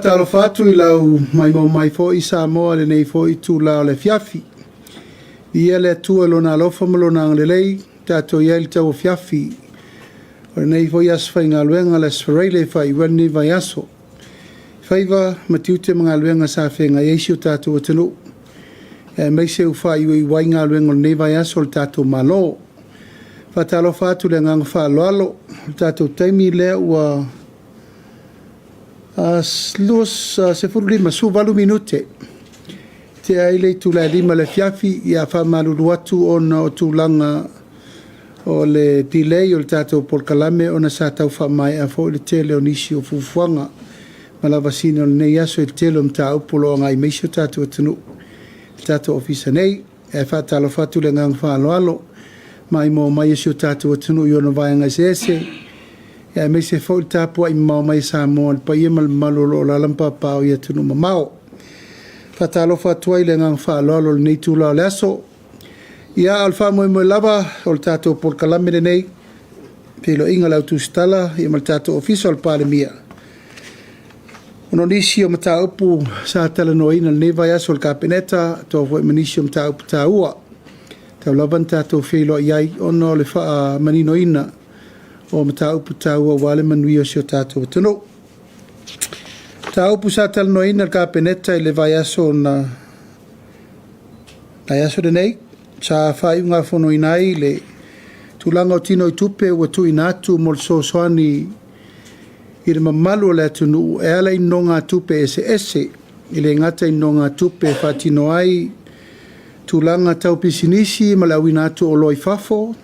Talofa atu i lau maimoa mai foi Samoa i lenei foi itula o le afiafi. Viia le Atua i Lona alofa ma Lona agalelei, tatou i ai i le tauafiafi o lenei foi aso faigaluega, le Aso Faraile e faaiu ai lenei vaiaso i faiva ma tiute ma galuega sa feagai ai si o tatou atunuu, aemaise ua faaiuiu ai galuega o lenei vaiaso a le tatou Malo. Faatalofa atu i le agaga faaaloalo, o le tatou taimi lea ua 15, 18 minute tea ai le itula e 5:00 i le afiafi. Ia faamalulu atu ona o tulaga o le delay o le tatou polokalame ona sa tau faamaea foi le tele o nisi o fuafuaga ma lavasiga o lenei aso i le tele o mataupu o lo o agai mai si o tatou atunuu i le tatou Ofisa nei. Ae faatalofa atu i le agaga faaaloalo, maimoa mai a si o tatou atunuu i ona vaega eseese, aemaise foi le tapuai mamao mai a Samoa i le paia ma le mamalu o lo o alaala ma papaaao i atunuu mamao. Faatalofa atu ai i le agaga faaaloalo i lenei itula o le aso. Ia, a o le faamoemoe lava o le tatou polokalame lenei, feiloaiga o le au tusitala ma le tatou Ofisa o le Palemia, ona o nisi o mataupu sa talanoaina i lenei vaiaso i le Kapeneta, atoa foi ma nisi o mataupu taua, tau lava ina tatou feiloai ai ona o le faamaninoina o mataupu taua aua le manuia o si o tatou atunuu. Mataupu sa talanoaina e le Kapeneta i le vaiaso na vaiaso lenei, sa faaiugafonoina ai le tulaga o tinoitupe ua tuuina atu mo le fesoasoani i le mamalu o le atunuu e ala i nonogatupe eseese, e le gata i nonogatupe e faatino ai tulaga tau pisinisi ma le auina atu o oloa i fafo,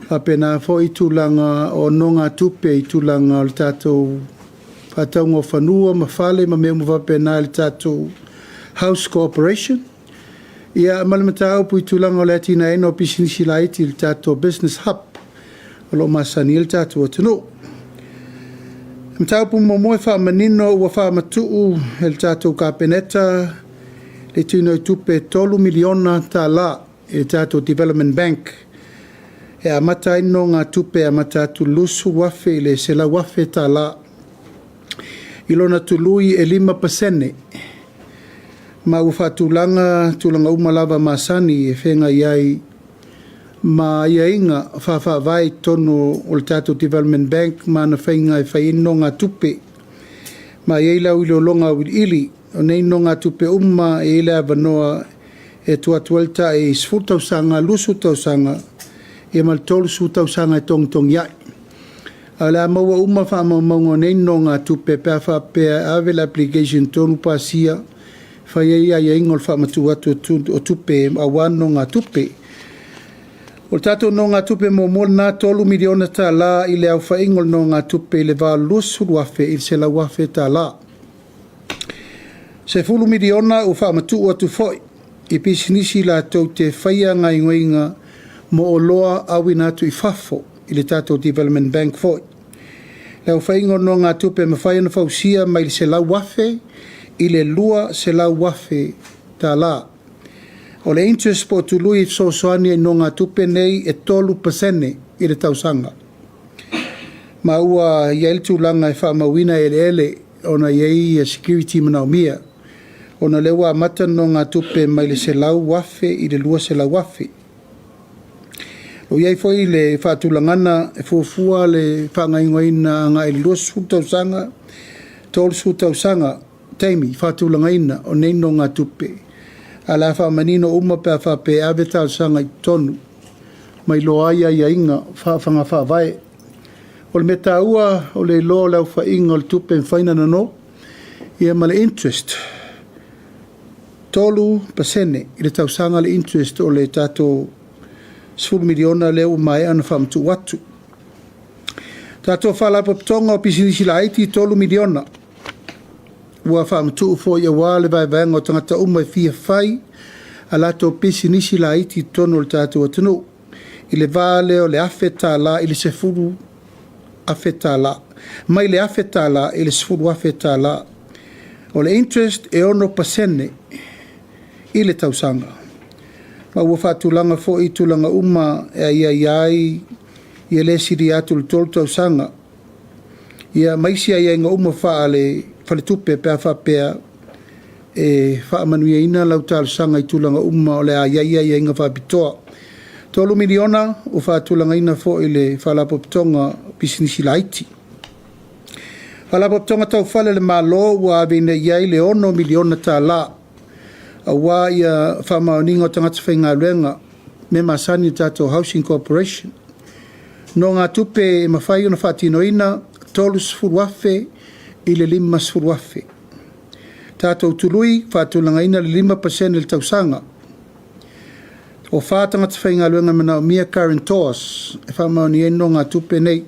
faapena foi tulaga o nonogatupe i tulaga o le tatou faatauga o fanua ma fale ma mea uma faapena i le tatou House Corporation, ia ma le mataupu i tulaga o le atinaeina o pisinisi laiti i le tatou Business Hub o lo o masani ai le tatou atunuu. Mataupu muamua e faamanino ua faamatuu e le tatou Kapeneta le tinoitupe e $3 miliona i le tatou Development Bank e amata ai nonogatupe e amata atu i le $20,000 i le $100,000 i lona tului e 5%, ma ua faatulaga tulaga uma lava masani e feagai ai ma aiaiga faa-faavae i totonu o le tatou Development Bank ma ana faiga e fai ai nonogatupe. Ma e i ai le iloiloga auiliili o nei nonogatupe uma, e i ai le avanoa e tuu atu ai le tai 10 tausaga, 20 tausaga, ia ma le 30 tausaga e togitogi ai. Ae o le a maua uma faamaumauga o nei nonogatupe pe a faapea e ave le application i totonu pasia, fai ai aiaiga o le faamatuu atu o tupe aua nonogatupe. O le tatou nonogatupe muamua lena, $3 miliona i le aofaiga o le nonogatupe i le va o le $20,000 i le $100,000. $10 miliona ua faamatuu atu foi i pisinisi latou te faia gaoioiga mo oloa auina atu i fafo i le tatou Development Bank foi. Le aofaiga o nonogatupe e mafai ona fausia mai le $100,000 i le $200,000. O le interest po o tului e fesoasoani ai i nonogatupe nei e 3% i le tausaga. Ma ua i ai le tulaga e faamauina eleele ona e i ai security manaomia, ona o lea ua amata le nonogatupe mai le $100,000 i le $200,000. Ua i ai foi le faatulagaga e fuafua le faagaoioiga agai le 20 tausaga, 30 tausaga taimi faatulagaina o nei nonogatupe, ae o le a faamanino uma pe a faapea e ave talosaga i totonu ma iloa ai aiaiga faa-faiga faavae. O le mea taua o le iloa o le aofaiga o le tupe e mafai ona nono ia ma le interest, 3% i le tausaga le interest o le tatou $10 miliona lea ua maea ona faamatuu atu. Tatou Faalapotopotoga o Pisinisi Laiti, $3 miliona ua faamatuu foi aua le vaevaega o tagata uma e fia fai a latou pisinisi laiti i totonu o le tatou atunuu i le va lea o le $1,000 i le $10,000, mai le $1,000 i le $10,000. O le interest e 6% i le tausaga. Ma ua faatulaga foi tulaga uma e aiaia ai ia le silia atu i le 3 tausaga ia ma isi aiaiga uma faale faletupe pe a faapea e faamanuiaina lau talosaga i tulaga uma o le a i ai aiaiga faapitoa. $3 miliona ua faatulagaina foi i le Faalapotopotoga o Pisinisi Laiti. Faalapotopotoga Tau Fale a le Malo ua aveina i ai le $6 miliona tala aua ia faamaoniga o tagata faigaluega, mea masani o le tatou Housing Corporation. O nonogatupe e mafai ona faatinoina, $30,000 i le $50,000. Tatou tului, faatulagaina le 5% i le tausaga. O fa tagata faigaluega e manaomia guarantors e faamaonia ai nonogatupe nei.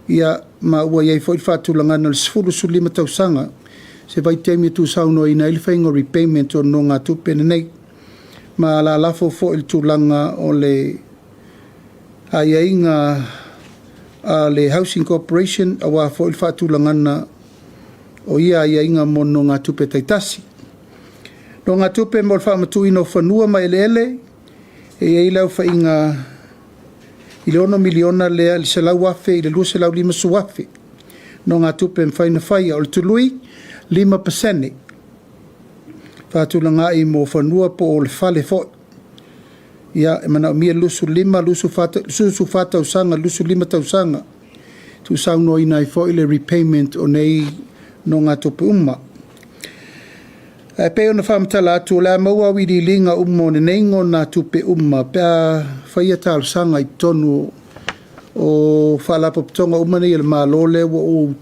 Ia, ma ua i ai foi le faatulagaga o le 10 i le 15 tausaga, se vaitaimi e tuusaunoaina ai le faiga o repayment o nonogatupe nei. Ma alalafo foi i le tulaga o le aiaiga a le Housing Corporation aua foi le faatulagaga o ia aiaiga mo nonogatupe taitasi. Nonogatupe mo le faamatuuina o fanua ma eleele, e i ai le aofaiga i le $6 miliona lea i le $100,000 i le $250,000 nonogatupe e mafai ona faia. O le tului, 5% faatulagai mo fanua po o le fale foi. Ia, e manaomia le 25, 24 tausaga, 25 tausaga, tuusaunoaina ai foi le repayment o nei nonogatupe uma. Ae pei ona faamatala atu, o le a maua auiliiliga uma o nei nonogatupe uma pe a faia talosaga i totonu o Faalapotopotoga uma nei a le Malo lea ua ou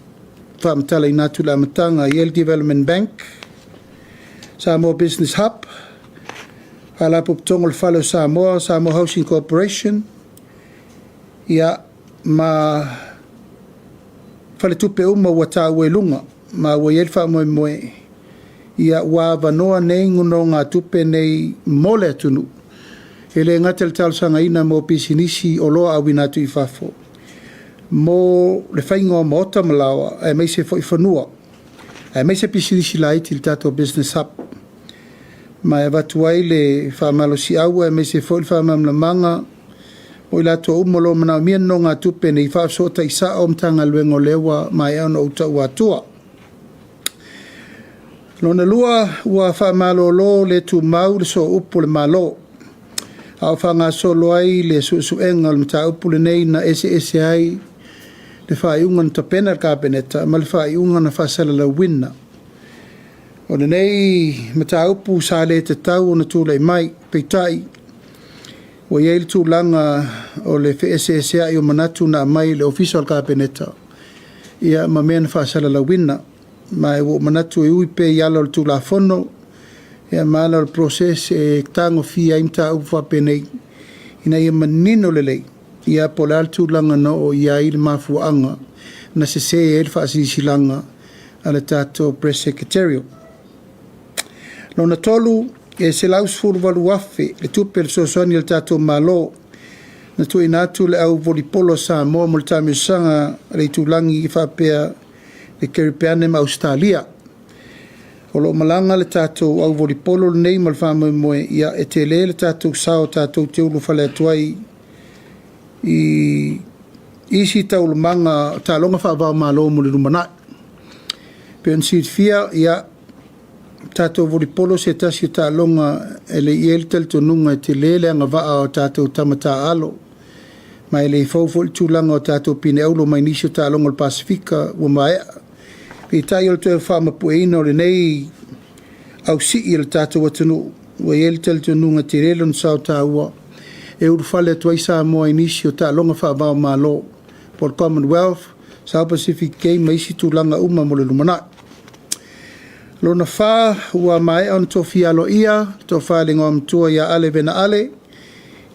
faamatalaina atu i le amataga. E i ai le Development Bank, Samoa Business Hub, Faalapotopotoga o le Fale o Samoa, Samoa Housing Corporation, ia, ma faletupe uma ua taua i luga, ma ua i ai le faamoemoe, ia ua avanoa nei nonogatupe nei mo le atunuu, e le gata i le talosagaina mo pisinisi oloa auina atu i fafo, mo le faiga o maota ma laoa, aemaise foi fanua, aemaise pisinisi laiti i le tatou Business Hub. Ma e avatu ai le faamalosiau aemaise foi le faamalamalamaga o i latou uma o lo o manaomia nonogatupe nei, faafesootai sao Matagaluega o lea ua maea ona ou taua atua. Lona lua, ua faamalolo le tumau le sooupu o le Malo, a o faagasolo ai le suesuega o le mataupu lenei na eseese ai le faaiuga na tapena e le Kapeneta ma le faaiuga na faasalalauina. O lenei mataupu sa le tatau ona tulai mai, peitai ua i ai le tulaga o le feeseeseai o manatu na aumai e le Ofisa o le Kapeneta ia ma mea na faasalalauina. Ma ua ou manatu e ui pea i ala o le Tulafono ia ma ala o le process e tagofia ai mataupu faapenei, ina ia manino lelei, ia po o le a le tulaga na oo i ai le mafuaaga na sese ai le faasilasilaga a le tatou Press Secretariat. Lona tolu, e $118,000 le tupe o le fesoasoani a le tatou Malo na tuuina atu le au volipolo a Samoa mo le taamilosaga a le itulagi faapea le Keripiane ma Ausetalia. O lo o malaga le tatou au volipolo lenei ma le faamoemoe, ia e tele le tatou sao tatou te ulufale atu ai i isi taualumaga o taaloga faava-o-Malo mo le lumanai. E pei ona silafia, ia, tatou volipolo o se tasi o taaloga e le i i ai le talitonuga e tele le agavaa o tatou tama taaalo, ma e le fou foi le tulaga o tatou pine auro mai nisi o taaloga o le Pasefika ua maea. Peitai o le toe faamapueina o lenei ausii e le tatou atunuu, ua i ai le talitonuga e tele lona sao taua e ulufale atu ai Samoa i nisi o taaloga faava-o-Malo po o le Commonwealth, South Pacific Games ma isi tulaga uma mo le lumanai. Lona fa, ua maea ona tofia aloaia le Tofa i le Igoamatua ia Ale Vena Ale,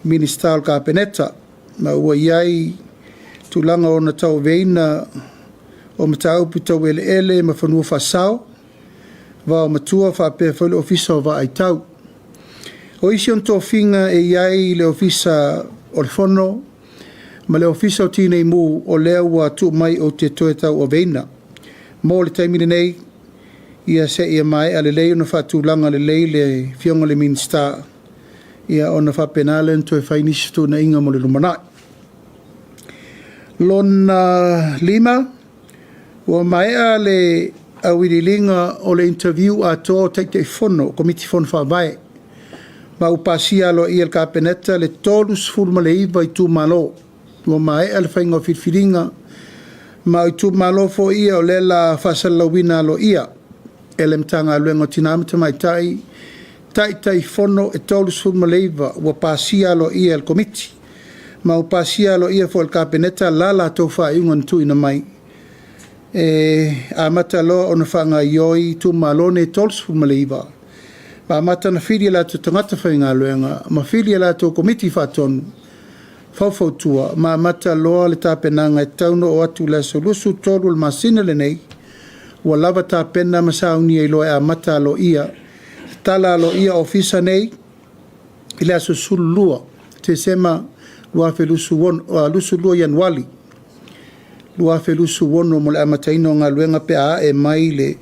Minisita o le Kapeneta, ma ua i ai tulaga o ona tauaveina o mataupu tau eleele ma fanua faasao, vaomatua faapea foi le Ofisa o Vaaitau. O isi ona tofiga e i ai le Ofisa o le Fono ma le Ofisa o Tinei Mu, o lea ua tuu mai ou te toe tauaveina mo le taimi lenei, ia seia maea lelei ona faatulaga lelei le Afioga i le Minisita, ia ona faapena lea ona toe fai nisi fetuunaiga mo le lumanai. Lona lima, ua maea le auiliiliga o le interview atoa o Taitaifono o Komiti Fono Faavae, ma ua pasia aloaia e le Kapeneta le 39 itumalo ua maea le faiga o filifiliga, ma o itumalo foi ia o lea o le a faasalalauina aloaia e le Matagaluega o Tina ma Tamaitai Taitaifono e 39 ua pasia aloaia e le Komiti, ma ua pasia aloaia foi e le Kapeneta la latou faaiuga na tuuina mai e amata loa ona faagaoioi itumalo nei e 39, ma amata ona fili o latou tagata faigaluega ma fili a latou Komiti Faatonu faufautua ma amata loa le tapenaga e tatau ona oo atu i le aso 23 o le masina lenei, ua lava tapena ma saunia ai loa e amata aloaia, tatala aloaia ofisa nei i le aso 12 Tesema 2026, 22 Ianuari 2026 mo le amataina o galuega pe a ae mai le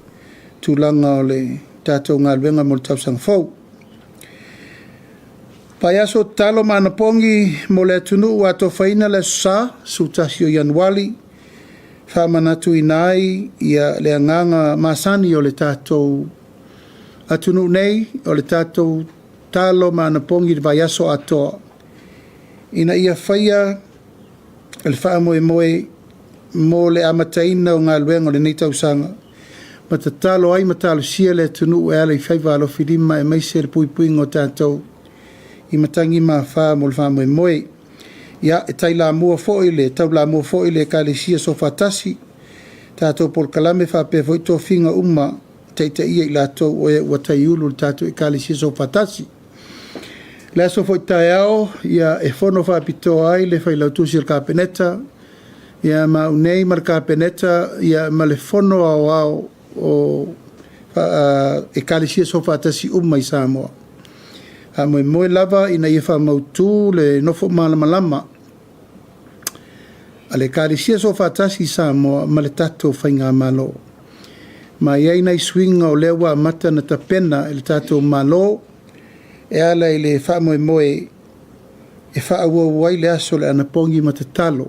tulaga o le tatou galuega mo le tausaga fou. Vaiaso tatalo ma anapogi mo le atunuu ua atofaina le Aso Sa 11 o Ianuari, faamanatuina ai le agaga masani o le tatou atunuu nei, o le tatou tatalo ma anapogi i le vaiaso atoa, ina ia faia le faamoemoe mo le amataina o galuega o lenei tausaga, ma tatalo ai ma talosia le atunuu e ala i faiva alofilima aemaise le puipuiga o tatou i matagi ma afa mo le faamoemoe. Ia, e taulamua foi le Ekalesia Soofaatasi, tatou polokalame faapea foi tofiga uma e taitaia i latou o e ua taiulu i le tatou Ekalesia Soofaatasi. O le aso foi taeao, ia, e fono faapitoa ai le Failautusi o le Kapeneta, ia ma au nei ma le Kapeneta, ia ma le Fono Aoao o Ekalesia Soofaatasi uma i Samoa. Faamoemoe lava ina ia faamautu le nofo malamalama a le Ekalesia Soofaatasi i Samoa ma le tatou Faigamalo. Ma e i ai nai suiga o lea ua amata ona tapena e le tatou Malo e ala i le faamoemoe e faaauau ai le aso o le anapogi ma tatalo.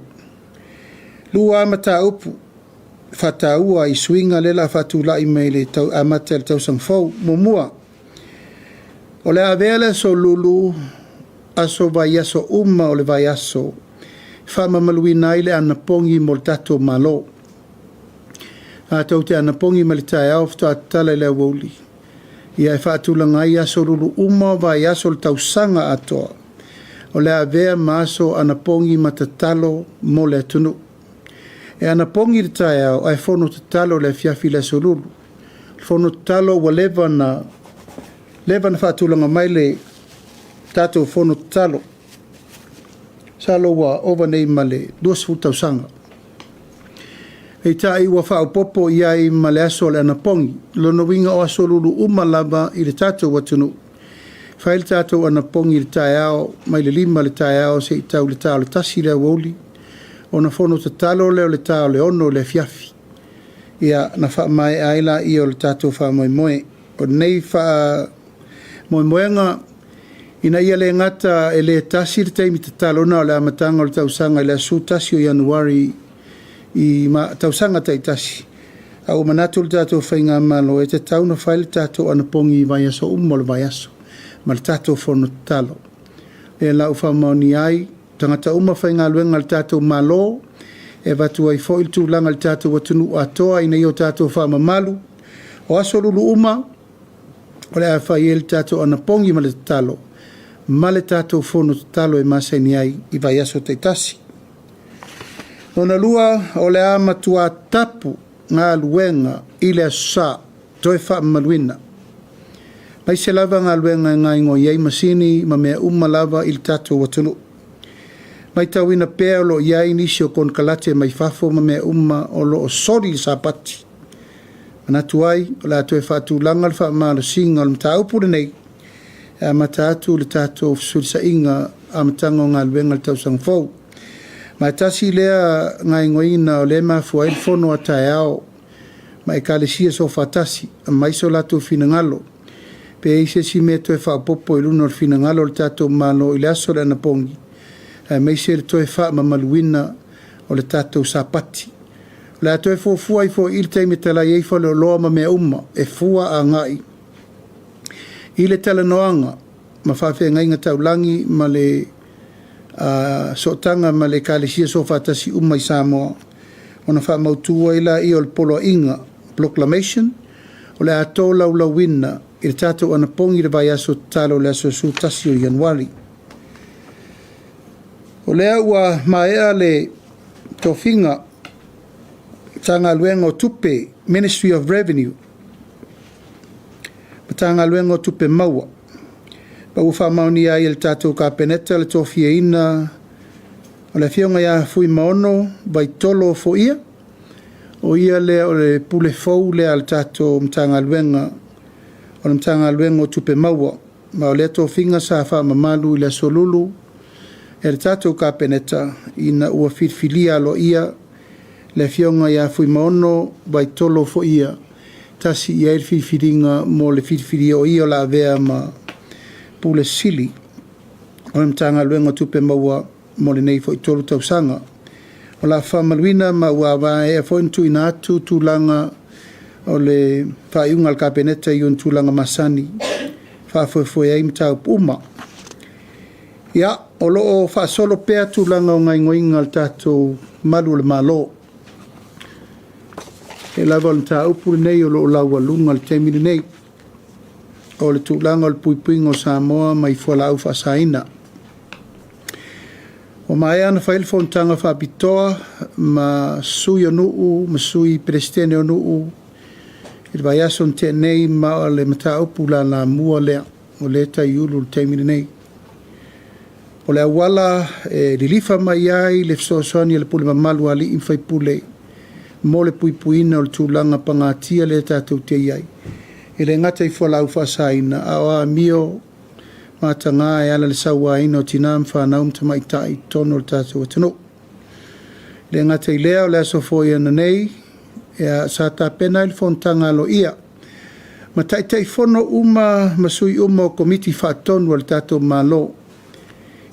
Lua lava mataupu faataua i suiga lea o le a faatulai mai i le amata i le tausaga fou. Muamua, o le a avea le aso Lulu, aso vaiaso uma o le vaiaso, e faamamaluina ai le anapogi mo le tatou Malo. Tatou te anapogi mai le taeao faatoa tatala i le aoauli, ia e faatulaga ai aso Lulu uma o vaiaso o le tausaga atoa, o le a avea ma aso anapogi ma tatalo mo le atunuu. E anapogi i le taeao ae fono tatalo i le afiafi i le aso Lulu. O le fono tatalo ua leva ona faatulaga mai le tatou fono tatalo. Masalo ua ova nei ma le 20 tausaga. Peitai ua faaopoopo i ai ma le aso o le anapogi. O lona uiga o aso Lulu uma lava i le tatou atunuu, fai le tatou anapogi i le taeao mai le 5 i le taeao seia tau i le ta o le 1 i le aoauli, ona fono tatalo lea o le ta o le 6 i le afiafi, ia ona faamaea ai lea o le tatou faamoemoe. O lenei faamoemoega, ina ia le gata e le tasi le taimi tatalo na o le amataga o le tausaga i le aso 11 o Ianuari i tausaga taitasi, a ua manatu le tatou Faigamalo e tatau ona fai le tatou anapogi i vaiaso uma o le vaiaso ma le tatou fono tatalo. O lea la ua faamaonia ai, tagata uma faigaluega a le tatou Malo, e avatu ai foi le tulaga i le tatou atunuu atoa ina ia o tatou faamamalu. O aso Lulu uma o le a fai ai le tatou anapogi ma le tatalo ma le tatou fono tatalo e masani ai i vaiaso taitasi. Lona lua, o le a matua tapu galuega i le Aso Sa, toe faamamaluina. Aemaise lava galuega e gaoioi ai masini ma mea uma lava i le tatou atunuu. Matauina pea o lo o i ai nisi o konekarate mai fafo ma mea uma o lo o soli le Sapati. Manatu ai, o le a toe faatulaga le faamalosiga o le mataupu lenei e amata atu le tatou fesulisaiga amataga o galuega i le tausaga fou. Ma e tasi lea gaoioiga o lea e mafua ai le fono a taeao ma Ekalesia Soofaatasi, aumai so latou finagalo pe i ai se isi mea e toe faaopoopo i luna o le finagalo o le tatou Malo i le aso o le anapogi, aemaise le toe faamamaluina o le tatou Sapati. O le a toe fuafua ai foi i le taimi e talai ai faleoloa ma mea uma e fua agai i le talanoaga ma faafeagaiga taulagi ma le sootaga ma le Ekalesia Soofaatasi uma i Samoa, ona faamautu ai lea o le Poloaiga, Proclamation, o le a tolaulauina i le tatou anapogi i le vaiaso tatalo i le aso 11 o Ianuari. O lea ua maea le tofiga Matagaluega o Tupe, Ministry of Revenue, Matagaluega o Tupe Maua, ma ua faamaonia ai e le tatou Kapeneta le tofiaina o le Afioga ia Fuimaono Vaitolo Foia, o ia lea o le Pule fou lea a le tatou Matagaluega, o le Matagaluega o Tupe Maua, ma o lea tofiga sa faamamalu i le Aso Lulu e le tatou Kapeneta ina ua filifilia aloaia le Afioga ia Fuimaono Vaitolo Foia, tasi i ai le filifiliga mo le filifilia o ia o le a avea ma Pule Sili o le Matagaluega o Tupe Maua mo lenei foi 3 tausaga. O le a faamamaluina ma ua maea foi ona tuuina atu tulaga o le faaiuga a le Kapeneta i ona tulaga masani e faafoefoe ai mataupu uma. Ia, o lo o faasolo pea tulaga o gaoioiga a le tatou Malu o le Malo. E pei lava o le mataupu lenei o lo o laualuga i le taimi lenei, o le tulaga o le puipuiga o Samoa mai fualaau faasaina. Ua maea ona fai le fonotaga faapitoa ma sui o nuu ma sui Peresetene o nuu i le vaiaso na tea nei, ma o le mataupu lalamua lea o lea e taiulu i le taimi lenei. O le auala e lilifa mai ai le fesoasoani a le pule mamalu a alii ma faipule mo le puipuiga o le tulaga pagatia lea tatou te i ai. E le gata i fualaau faasaina, a o amio mataga e ala i le sauaina o tina ma fanau ma tamaitai i totonu o le tatou atunuu. E le gata i lea, o le aso foi ananei sa tapena ai le fonotaga aloaia ma Taitaifono uma ma sui uma o Komiti Faatonu a le tatou Malo,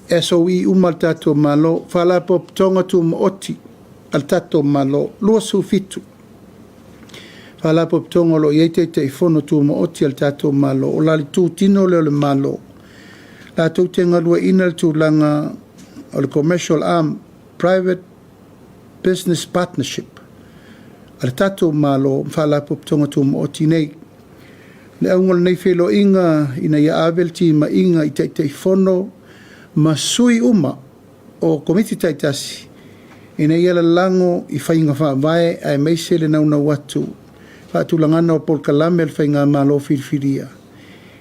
SOE uma a le tatou Malo, Faalapotopotoga Tumaoti a le tatou Malo, 27 Faalapotopotoga o lo o i ai Taitaifono Tumaoti a le tatou Malo, o la le itutino lea o le Malo, latou te galueaiina le tulaga o le commercial arm, private business partnership a le tatou Malo ma Faalapotopotoga Tumaoti nei. O le auga o lenei feiloaiga ina ia ave le timaiga i Taitaifono ma sui uma o Komiti taitasi ina ia lalago i faiga faavae aemaise le naunau atu faatulagaga o polokalame a le Faigamalo filifilia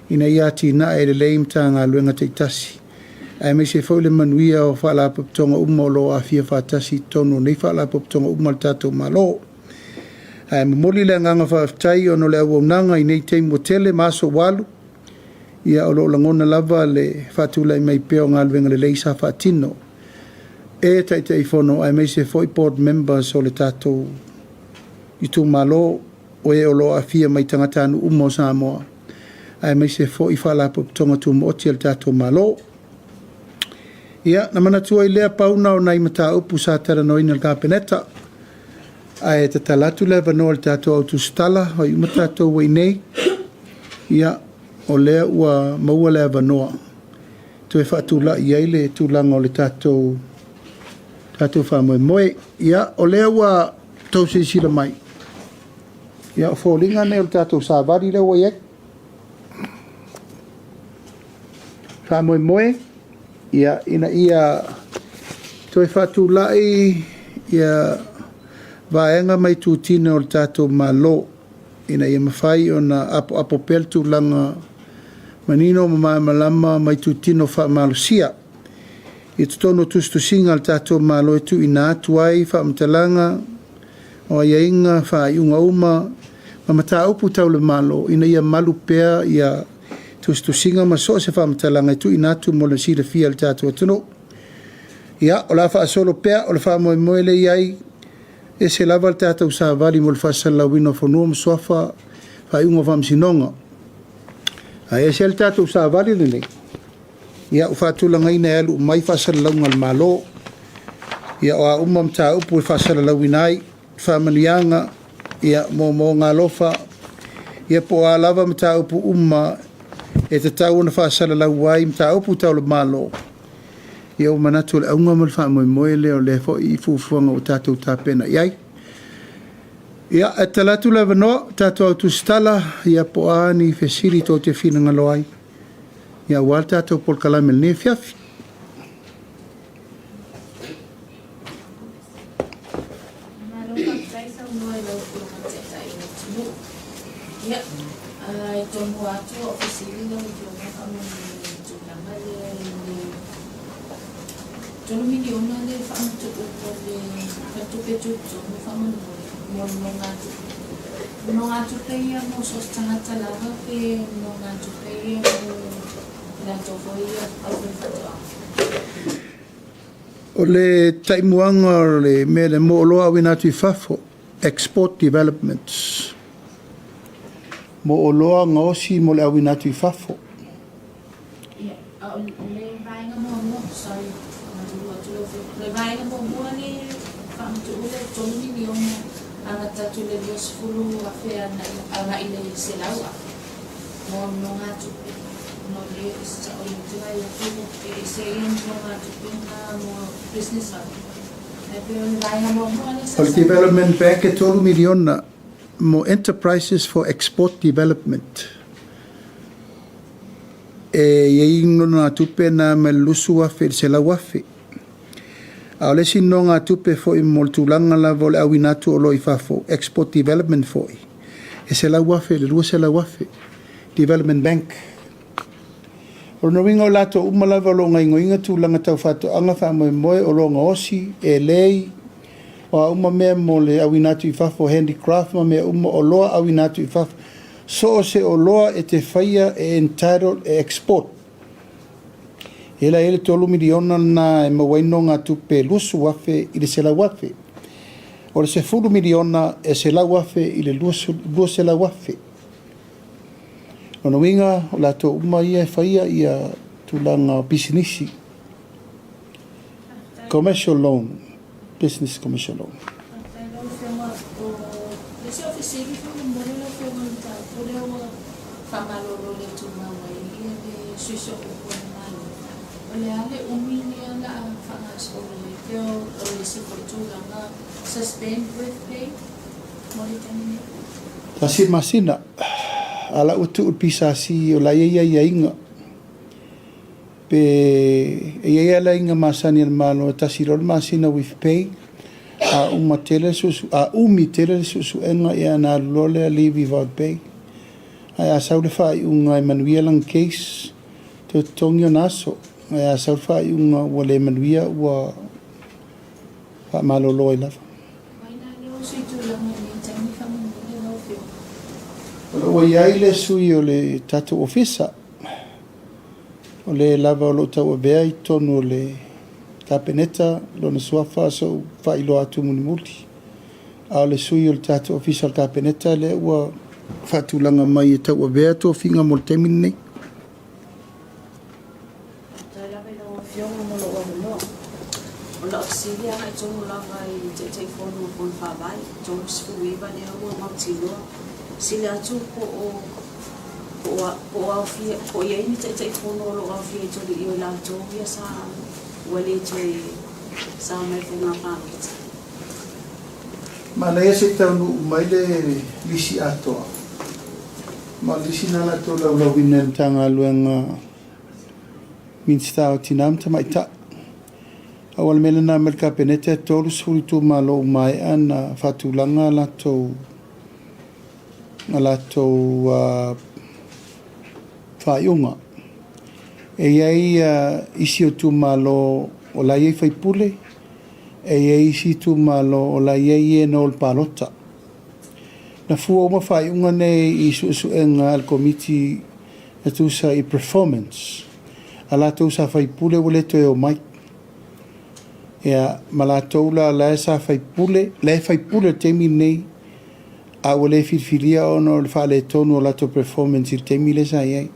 ina ia atinae lelei Matagaluega taitasi aemaise foi le manuia o Faalapotopotoga uma o lo o aafia faatasi i totonu o nei Faalapotopotoga uma a le tatou Malo. Ae momoli le agaga faafetai ona o le auaunaga i nei taimi ua tele ma aso ua alu, ia o lo o lagona lava le faatulai mai pea o galuega lelei sa faatino e Taitaifono aemaise foi board members o le tatou itumalo, o e o lo o aafia mai tagatanuu uma o Samoa, aemaise foi Faalapotopotoga Tumaoti a le tatou Malo. Ia, na manatu ai lea pau na o nai mataupu sa talanoaina e le Kapeneta, ae tatala atu le avanoa i le tatou au tusitala, o ai uma tatou ua i inei, ia, o lea ua maua le avanoa toe faatulai ai le tulaga o le tatou faamoemoe. Ia, o lea ua outou silasila mai, ia, o foliga nei o le tatou savali lea ua i ai. Faamoemoe, ia, ina ia toe faatulai ia vaega ma itutino o le tatou Malo ina ia mafai ona apoapo pea le tulaga manino ma malamalama ma itutino faamalosia i totonu o tusitusiga a le tatou Malo e tuuina atu ai faamatalaga o aiaiga, faaiuga uma ma mataupu tau le Malo ina ia malu pea ia tusitusiga ma so o se faamatalaga e tuuina atu mo le silafia e le tatou atunuu. Ia, o le a faasolo pea, o le faamoemoe lea e i ai, e ese lava le tatou savali mo le faasalalauina o fanua ma suafa, faaiuga o faamasinoga. Ae ese le tatou savali lenei, ia ua faatulagaina e alu uma ai faasalalauga a le Malo. Ia o a uma mataupu e faasalalauina ai, faamanuiaga, ia, moomooga alofa, ia po o a lava mataupu uma e tatau ona faasalalau ai mataupu tau le Malo. Ia ua manatu o le auga ma le faamoemoe lea o lea foi fuafuaga ua tatou tapena i ai. Ia, e tatala atu le avanoa, tatou au tusitala, ia po o a ni fesili tou te finagalo ai, ia aua le tatou polokalame i lenei afiafi. Malo faafetai saunoa i lau Afioga i le Taitai o le atunuu. Ia, e tomua atu au fesili lau Afioga faamolemole i le tulaga lea i le $3 miliona lea e faamatuu mo le Faletupe Tutotonu faamolemole mo nonogatupe. O nonogatupe ia mo so o se tagata lava pe o nonogatupe ia mo i latou foi ia aufaifaatoaga? O le taimuaga o le mea lea mo oloa auina atu i fafo, export developments, mo oloa gaosi mo le auina atu i fafo. Ia, a o le vaega muamua, sorry, faamalulu atu lau Afioga. O le vaega muamua le faamatuu le $3 miliona amata atu i le 20,000 agai i le 100,000 mo nonogatupe. Ona o lea o lea ou te vaai atu e ese ia nonogatupe na mo business lava. Ae pei o le vaega muamua lea sa O le Development Bank e $3 miliona mo enterprises for export development. E i ai nonogatupe na mai le 20,000 i le 100,000. A o le isi nonogatupe foi mo le tulaga lava o le auina atu o oloa i fafo, export development foi, e 100,000 i le 200,000, Development Bank. O lona uiga o latou uma lava o lo o gaoioiga tulaga tau faatoaga, faamoemoe, oloa gaosi, elei, o a uma mea mo le auina atu i fafo, handicraft ma mea uma, oloa auina atu i fafo. So o se oloa e te faia e entitled e export. E la i ai le $3 miliona lena e maua ai nonogatupe 20,000 i le 100,000. O le $10 miliona e 100,000 i le 200,000. Lona uiga, o latou uma ia e faia ia tulaga o pisinisi. Commercial loan, business commercial loan. Faafetai lau Afioga. O le isi au fesili faamolemole lau Afioga i le mataupu lea ua faamalolo le tumau ai le sui sooupu a le Malo. O le a le umi lea o le a faagasolo ai pe o le isi foi tulaga suspend with pay mo le taimi nei? Tasi le masina, a la ua tuu le PSC o la e i ai aiaiga. Pe e i ai alaiga masani a le Malo e tasi loa le masina with pay, a uma tele le suesu, a umi tele le suesuega ia ona alu loa lea leave without pay. Ae a sau le faaiuga e manuia lana case, toe totogi ona aso. Ae a sau le faaiuga ua le manuia ua faamalolo ai lava. Mai la lea o sui tulaga i lenei taimi faamolemole lau Afioga. O lo o ua i ai le sui o le tatou Ofisa. O le lava o lo o tauavea i totonu o le Kapeneta lona suafa se i ou faailoa atu mulimuli. A o le sui o le tatou Ofisa o le Kapeneta lea ua faatulaga mai e tauavea tofiga mo le taimi lenei. Faafetai lava i lau Afioga mo lou avanoa. O lau fesili agai tonu lava i le Taitaifono o Fono Faavae, 39 lea ua mautinoa. Sili atu po o po o po o aofia po o i ai ni Taitaifono o lo o aofia i tolu i latou ia sa ua le toe sao mai i le faiga palota. Manaia se i taunuu mai le lisi atoa ma o le lisi lena o le a tou laulauina e le Matagaluega Minisita o Tina ma Tamaitai. A o le mea lena mai le Kapeneta e 30 itumalo ua maea ona faatulaga a latou a latou faaiuga. E i ai isi o itumalo o la e i ai faipule, e i ai isi itumalo o la e i ai e na o le palota. Na fua uma faaiuga nei i suesuega a le Komiti e tusa i performance a latou sa faipule ua le toe omai. Ia, ma latou la la e sa faipule, la e faipule i le taimi lenei, a ua le filifilia ona o le faaletonu o latou performance i le taimi lea sa i ai.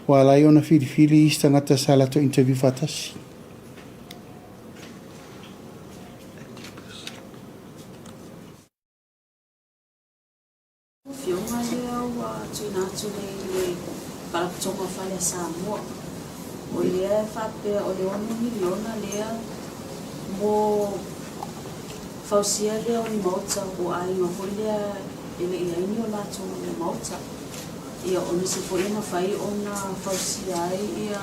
Ua ala ai ona filifili isi tagata sa latou interview faatasi. atu nei i le Faalapotopotoga o Fale a Samoa. O lea e faapea o le $6 miliona lea mo fausia lea o ni maota o aiga foi lea e le i ai ni o latou maota. Ia o nisi foi e mafai ona fausia ai ia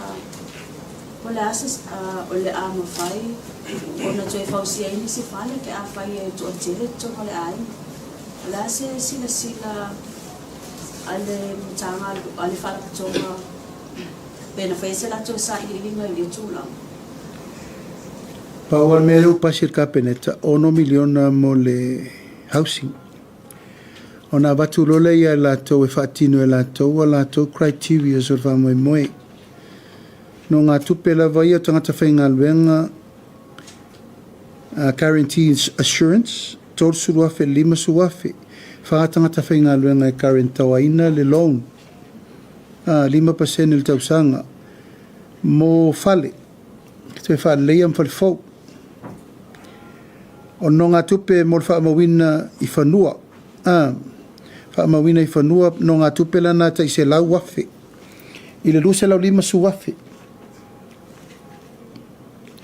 Po o le a se o le a mafai ona toe fausia ai nisi fale pe afai e toatele totonu o le aiga. O le a se silasila a le a le Faalapotopotoga pe na faia se latou sailiiliga i lea tulaga? Pau lava le mea lea ua pasi e le Kapeneta, $6 miliona mo le housing. Ona avatu loa lea ia i latou e faatino e latou a latou criterias o le faamoemoe. Nogatupe lava ia o tagata faigaluega guarantee assurance, $30,000 i le $50,000. Fa tagata faigaluega e guarantor-ina le loan, 5% i le tausaga mo fale, toe faaleleia ma fale fou. O nogatupe mo le faamauina i fanua, faamauina i fanua nogatupe lana tai $100,000 i le $250,000.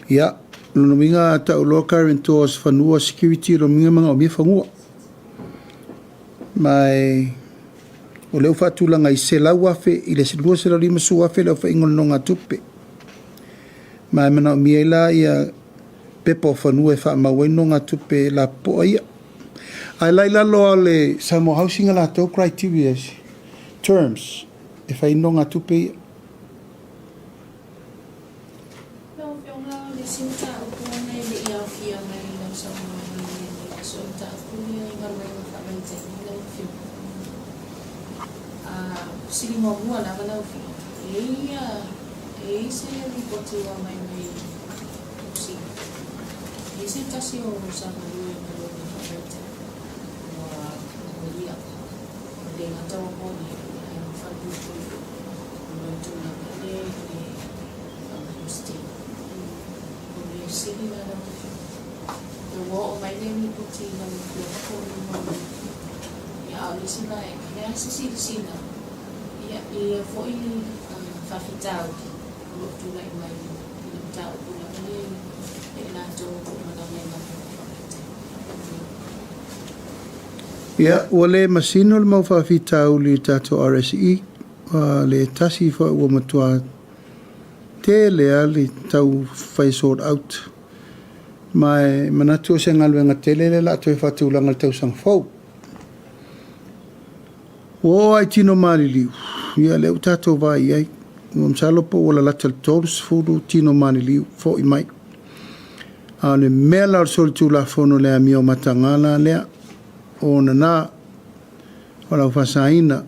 Ia, o lona uiga a tau loa guarantors fanua security, o lona uiga e manaomia fanua. Ma e, o lea ua faatulaga i $100,000 i le $250,000 le aofaiga o le nogatupe. Ma e manaomia ai la ia pepa o fanua e faamau ai nogatupe lapopoa ia. Ae la i lalo lava o le Samoa Housing a latou criteria terms e fai ai nogatupe ia. Lau Afioga, o le isi mataupu ona e le i aofia mai i lau saunoaga i lenei aso, o le mataupu lea i galuega faavaitaimi lau Afioga. Fesili muamua lava lau Afioga, e i ai e i ai se lipoti ua aumai mai Niu Sila? E i ai se tasi o sa galue i galuega faavaitaimi ua molia, ua le gata ua molia, ae ua falepuipui foi ona o le tulaga lea i le faamalositino. O le fesili la lau Afioga, pe ua oo mai lea lipoti i lau Afioga po o luma mai? Ia, a o le isi vaega, o le a se silasila ia i ia foi faafitauli o lo o tulai mai i le mataupu lava lea ia i latou o lo o malaga i galuega faavaitaimi? Ia, ua le masino le mau faafitauli i le tatou RSE, ua le tasi foi ua matua tele lava le tau fai sort out. Ma e manatu o se galuega tele lea o le a toe faatulaga i le tausaga fou. Ua oo lava i tino maliliu, ia lea ua tatou vaai i ai. Ua masalo po ua lalata i le 30 tino maliliu foi mai. A o le mea la o le solitulafono i le amio mataga la lea, o nana, o lau faasaina,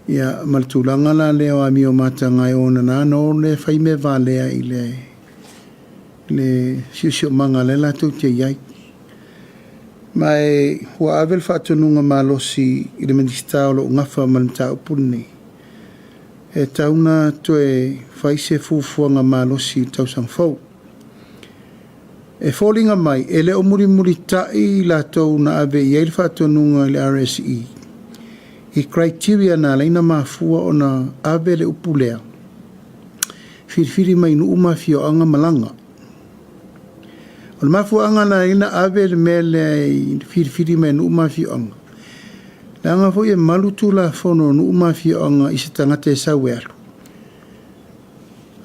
ia ma le tulaga la lea o amio mataga e onana na o lea fai mea valea i le le siosiomaga lea latou te i ai. Ma e ua ave le faatonuga malosi i le Minisita o lo o gafa ma le mataupu lenei, e tatau ona toe fai se fuafuaga malosi i le tausaga fou. E foliga mai, e le o mulimulitai i latou na ave i ai le faatonuga i le RSE i criteria na ala ai ona mafua ona ave le upu lea, filifili mai nuu ma afioaga malaga. O le mafuaaga na ala ai ona ave le mea lea i filifili mai nuu ma afioaga, leaga foi e malu tulafono o nuu ma afioaga i se tagata e sau e alu.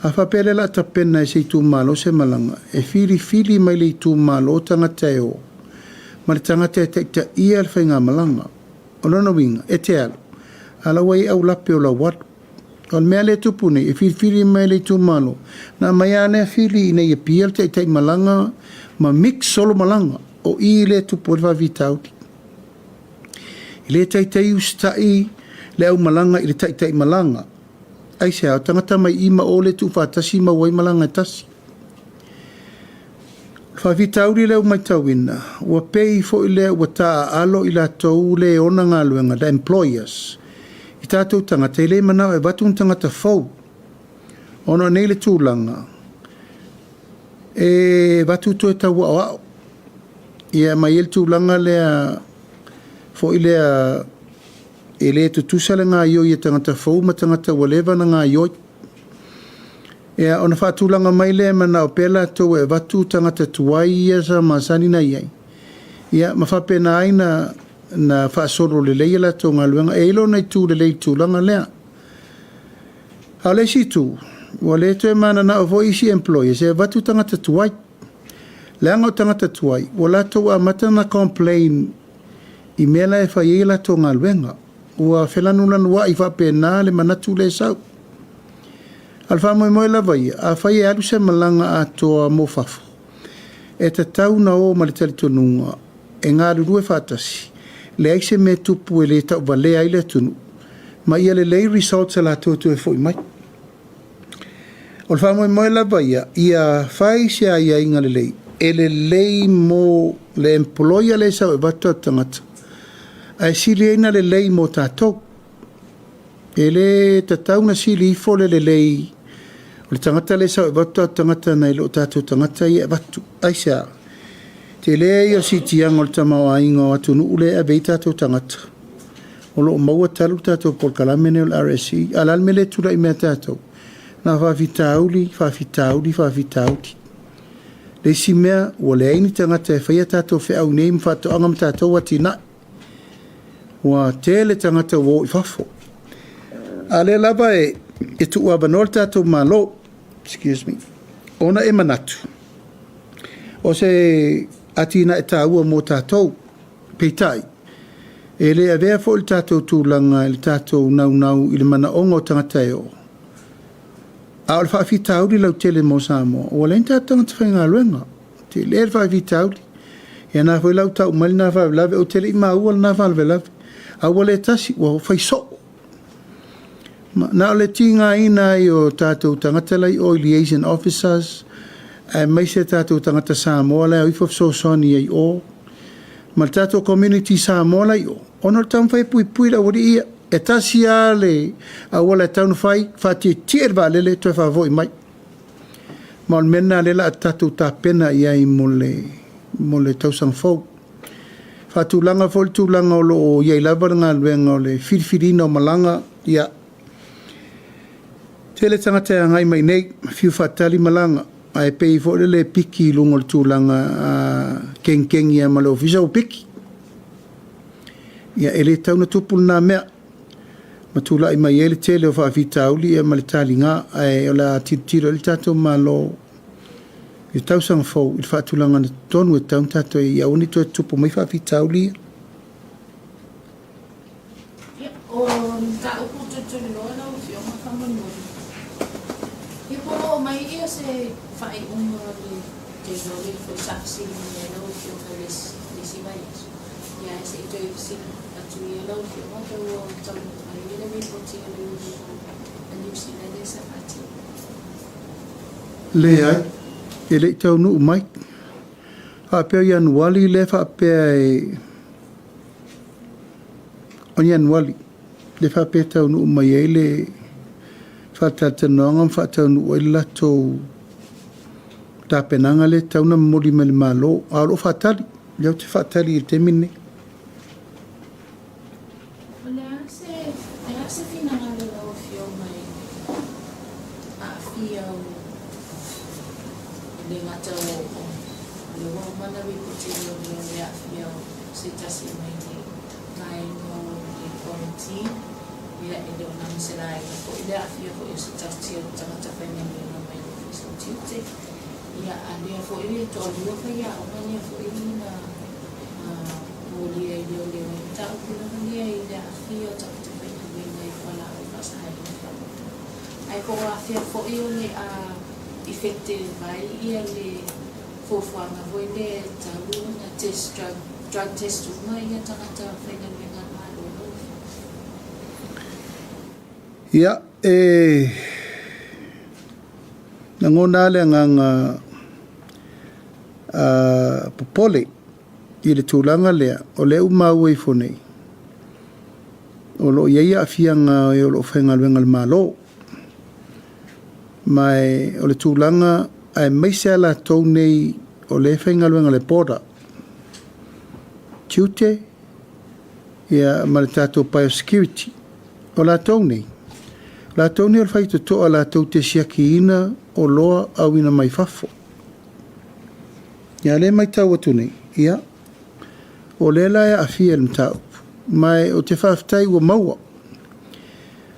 A faapea lea o le a tapena e se itumalo se malaga, e filifili mai le itumalo tagata e o ma le tagata e taitaia le faigamalaga. O lona uiga, e te alu, a o la ua i ai aulape o lau alu. O le mea lea e tupu nei, e filifili mai le itumalo, na aumai lava lea fili ina ia pia le taitai malaga ma mix solo malaga. O i lea e tupu ai le faafitauli. E le taitai usitai le aumalaga i le taitai malaga. Aisea? O tagata mai i ma o lea e tuufaatasi maua ai malaga e tasi. O le faafitauli lea ua matauina, ua pei foi lea ua taaalo i latou le ona galuega, the employers, i tatou tagata e le manao e avatu ni tagata fou. Ona o nei le tulaga, e avatu toe tau aoao. Ia ma i ai le tulaga lea foi lea. E le tutusa le gaoioi a tagata fou ma tagata ua leva ona gaoioi. Ia, ona faatulaga mai lea e manao pea latou e avatu tagata tuai ia sa masani ona i ai, ia ma faapena ai ona na faasolo lelei a latou galuega. E i ai lona itu lelei i le tulaga lea. A o le isi itu, ua le toe mananao foi isi employers e avatu tagata tuai, leaga o tagata tuai ua latou amata ona complain i mea la e fai ai a latou galuega. Ua felanulanuai faapena le manatu lea e sau. A o le faamoemoe lava ia, afai e alu se malaga atoa mo fafo, e tatau ona o ma le talitonuga e galulue faatasi, leai se mea e tupu e le tauvalea ai le atunuu, ma ia lelei results a latou e toe foi mai. O le faamoemoe lava ia, ia fai se aiaiga lelei, e lelei mo le employer lea e sau e avatu o tatou tagata, ae sili ai ona lelei mo tatou. E le tatau ona sili ifo le lelei o le tagata lea e sau e avatu o tatou tagata nai lo tatou tagata ia e avatu. Aisea? Tele ia o le siitiaga o le tamaoaiga o atunuu lea e ave ai tatou tagata, o lo o maua talu le tatou polokalame lenei o le RSE. A o le a le mea lea e tulai mai ia tatou? Na o faafitauli, faafitauli, faafitauli. Le isi mea, ua leai ni tagata e faia tatou feau nei ma faatoaga ma tatou atinae. Ua tele tagata ua o i fafo. A o lea lava e tuuavanoa le tatou Malo, excuse me, ona e manatu, o se atinae taua mo tatou. Peitai, e le avea foi le tatou tulaga i le tatou naunau i le manaoga o tagata e o, a o le faafitauli lautele mo Samoa, ua leai ni tatou tagata faigaluega. Tele le faafitauli. Ia na foi la ua tau mai lena faalavelave, ou te le i maua lena faalavelave. A ua le tasi, ua fai soo. Na o le tigaina ai o tatou tagata la i o i liaison officers, aemaise tatou tagata Samoa la e o ifo fesoasoani ai i o, ma le tatou community Samoa la i o, ona o le taumafai e puipui le aualii ia. E tasi lava le auala e tatau ona fai, faatietie le vaalele toe faafoi mai. Ma o le mea lena o lea o le a tatou tapena i ai mo le tausaga fou. Faatulaga foi le tulaga o lo o i ai lava le galuega o le filifiliina o malaga, ia, tele tagata e agai mai i inei, fiu faatali malaga, ae pei foi lele e piki i luga o le tulaga a kegiKegi lava ma le ofisa ua piki. Ia, e le tatau ona tupu lena mea, ma tulai mai ai le tele o faafitauli ma le taliga, ae o le a tilotilo i ai le tatou Malo i le tausaga fou i le faatulagaga tonu e tatau ona tatou i ai, ia aua ne i toe tutupu mai faafitauli ia. Ia, o le mataupu tulituliloa lau Afioga faamolemole, ia po o oo mai ia se faaiuga o le tele o le foi sa fesili mai ai lau Afioga i le isi vaiaso, ia ae se i toe fesili atu ia lau Afioga pe ua taunuu mai le lipoti a leoleo a Niu Sila lea sa faatino. Leai, e le i taunuu mai. Faapea o Ianuali lea faapea e O Ianuali, lea faapea e taunuu mai ai le faatalatalanoaga ma faataunuu ai le latou tapenaga lea e tatau ona momoli mai i le Malo, a o lo o faatali, o lea ou te faatali i le taimi lenei. O le a se, e a se finagalo i lau Afioga i le aafia o, e le gata o, o lea ua uma ona lipoti e leoleo le aafia o se tasi mai le vaega o le quarantine, ia e le o na ma se laina foi le aafia foi o se tasi o tagata faigaluega mai le Ofisa o Tiute, ia a lea foi e toalua faiaoga lea foi na molia i leoleo ai mataupu lava lea i le aafia o tagata faigaluega i fualaau faasaina faamotu. Ae po o afea foi o le a ifete mai ia le fuafuaga foi lea e tatau ona test drug, drug test uma ia tagata faigaluega a le Malo lau Afioga. Ia, e lagona lava le agaga popole i le tulaga lea, o lea ua maua ifo nei, o lo o i ai aafiaga o e o lo o faigaluega i le Malo. Ma o le tulaga aemaise lava latou nei o lea e faigaluega i le border, tiute, Ia, ma le tatou biosecurity. O latou nei, o latou nei o le faitotoa latou te siakiina oloa auina mai fafo. Ia, lea e matau atu nei, ia, o lea la e aafia i le mataupu. Ma ou te faafetai ua maua.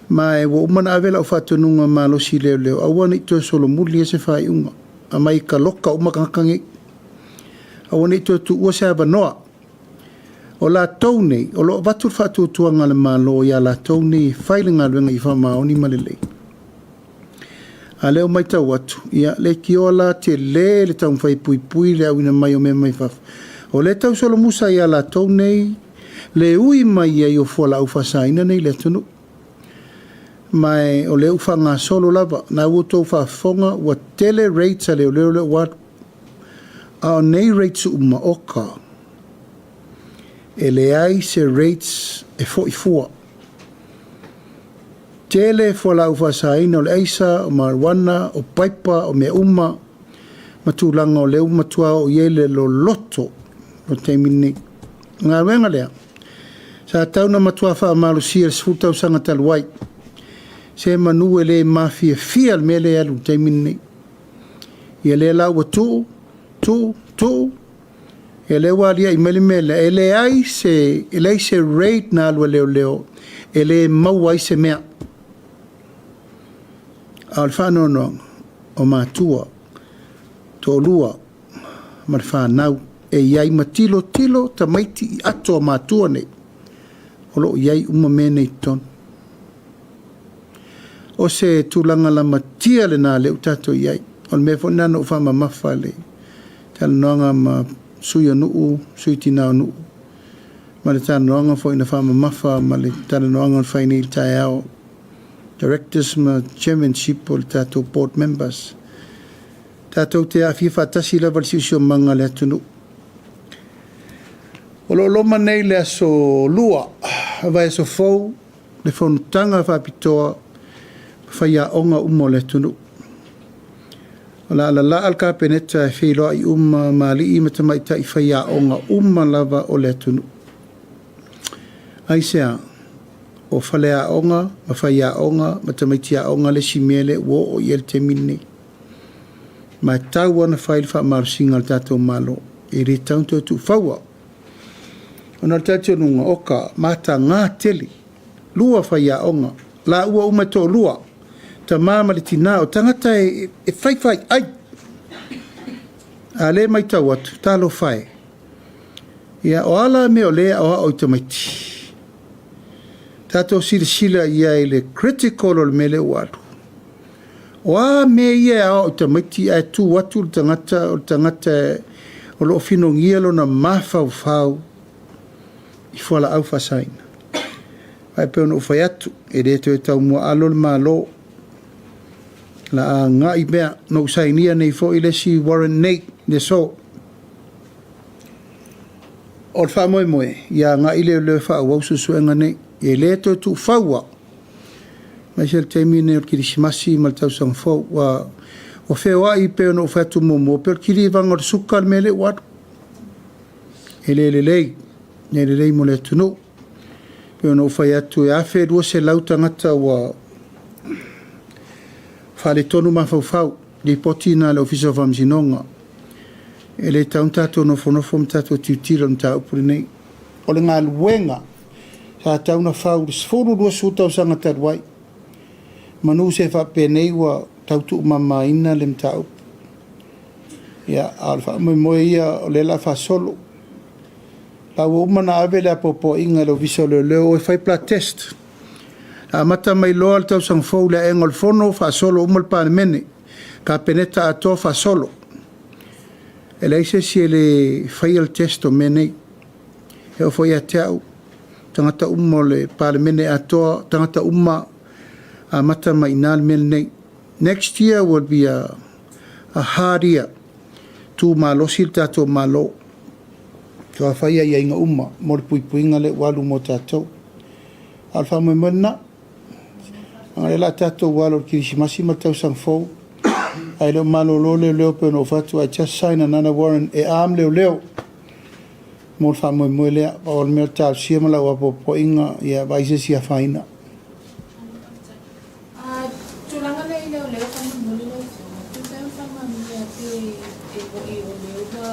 Ma ua uma ona ave lau faatonuga malosi i leoleo, aua ne i toe solomuli se faaiuga. Aumai kaloka uma tagata nei. Aua ne i toe tuua se avanoa. O latou nei, o lo o avatu le faatuatuaga a le Malo ia latou nei e fai le galuega i faamaoni ma lelei. A lea ua matau atu, ia, leitioa la tele le taumafai e puipui le auina mai o mea mai fafo. O lea e tau solomusa ia latou nei le ui mai ai o fualaau faasaina nei i le atunuu. Ma o lea ua faagasolo lava. Na ua outou faafofoga ua tele raids a leoleo lea ua alu. A o nei raids uma, oka, e leai se raids e foi fua. Tele fualaau faasaina o le aisa, o marijuana, o paipa, o mea uma, ma tulaga o lea ua matua oo i ai le loloto o le taimi lenei. O le galuega lea, sa tatau ona matua faamalosia i le 10 tausaga talu ai, se manu e le mafiafia le mea lea e alu i le taimi lenei. Ia lea la ua tuu, tuu, tuu, ia lea ua aliae mai le mea lea, e leai se, e leai se raid na alu a leoleo e le maua ai se mea. A o le faanoanoaga, o matua, toalua ma le fanau e i ai ma tilotilo tamaiti i ato a matua nei, o lo o i ai uma mea nei i totonu. O se tulaga lamatia lena lea ua tatou i ai. O le mea foi lena na ou faamamafa le talanoaga ma sui o nuu, sui tina o nuu, ma le talanoaga foi na faamamafa ma le talanoaga na fai nei i le taeao, directors ma chairmanship o le tatou board members. Tatou te aafia faatasi lava le siosiomaga a le atunuu. O lo o loma nei le aso 2, vaiaso fou, le fonotaga faapitoa ma faiaoga uma o le atunuu. O le a lalaa le Kapeneta e feiloai uma ma alii ma tamaitai faiaoga uma lava o le atunuu. Aisea? O faleaoga ma faiaoga ma tamaiti aoga le isi mea lea ua oo i ai le taimi lenei. Ma e tatau lava ona fai le faamalosiga a le tatou Malo. E le tatau ona toe tuufaua. Ona o le talitonuga, oka, mataga tele, lua faiaoga, laua uma e toalua, tama ma le tina, o tagata e faifai ai. A lea e matau atu, talofa e. Ia, o a la mea o lea e aoao i tamaiti? Tatou silasila i ai i le critical o le mea lea ua alu. O a mea ia e aoao i tamaiti ae tu atu le tagata o le tagata o lo o finogia lona mafaufau i fualaau faasaina. Ae pei ona ou fai atu, e le toe taumuaalo le Malo. La agai mea, na ou sainia nei foi le isi warrant nei, le aso. O le faamoemoe, ia agai leoleo e faaauau suesuega nei. E le toe tuufaua. Aemaise le taimi lenei o le Kerisimasi ma le tausaga fou. Ua, ua feoai pei ona ou fai atu muamua, pei o le kilivaga o le suka le mea lea ua alu. E le lelei, le lelei mo le atunuu. Pei ona ou fai atu, e 1,200 tagata ua faaletonu mafaufau, lipoti na a le Ofisa o Faamasinoga. E le tatau ona tatou nofonofo ma tatou tilotilo i le mataupu lenei. O le galuega sa tatau ona fau i le 10, 20 tausaga talu ai. Manu se faapenei ua tau tuumamaina le mataupu. Ia, a o le faamoemoe ia o lea o le a faasolo. La ua uma ona ave le apoapoaiga i le Ofisa o Leoleo o e fai blood test. Amata mai loa le tausaga fou i le aega o le Fono, faasolo uma le Palemene, Kapeneta atoa faasolo. E leai se isi e le faia le test o mea nei. E oo foi ia te au, tagata uma o le Palemene atoa, tagata uma amata mai i ina le mea lenei. Next year will be a hard year. Tu malosi le tatou Malo. Toe fai aiaiga uma mo le puipuiga lea ua alu mo tatou. A o le faamoemoe lena. Leaga o lea o le a tatou alo i le Kerisimasi ma le tausaga fou, ae le o malolo leoleo pei ona ou fai atu, I just sign another warrant e arm leoleo. Mo le faamoemoe lea, pau o le mea o le talosia ma lau apoapoaiga, ia vaai se isi afaina. A tulaga lea i leoleo faamolemole lau Afioga, tusa ai o le faamaonia pe e moni o lea ua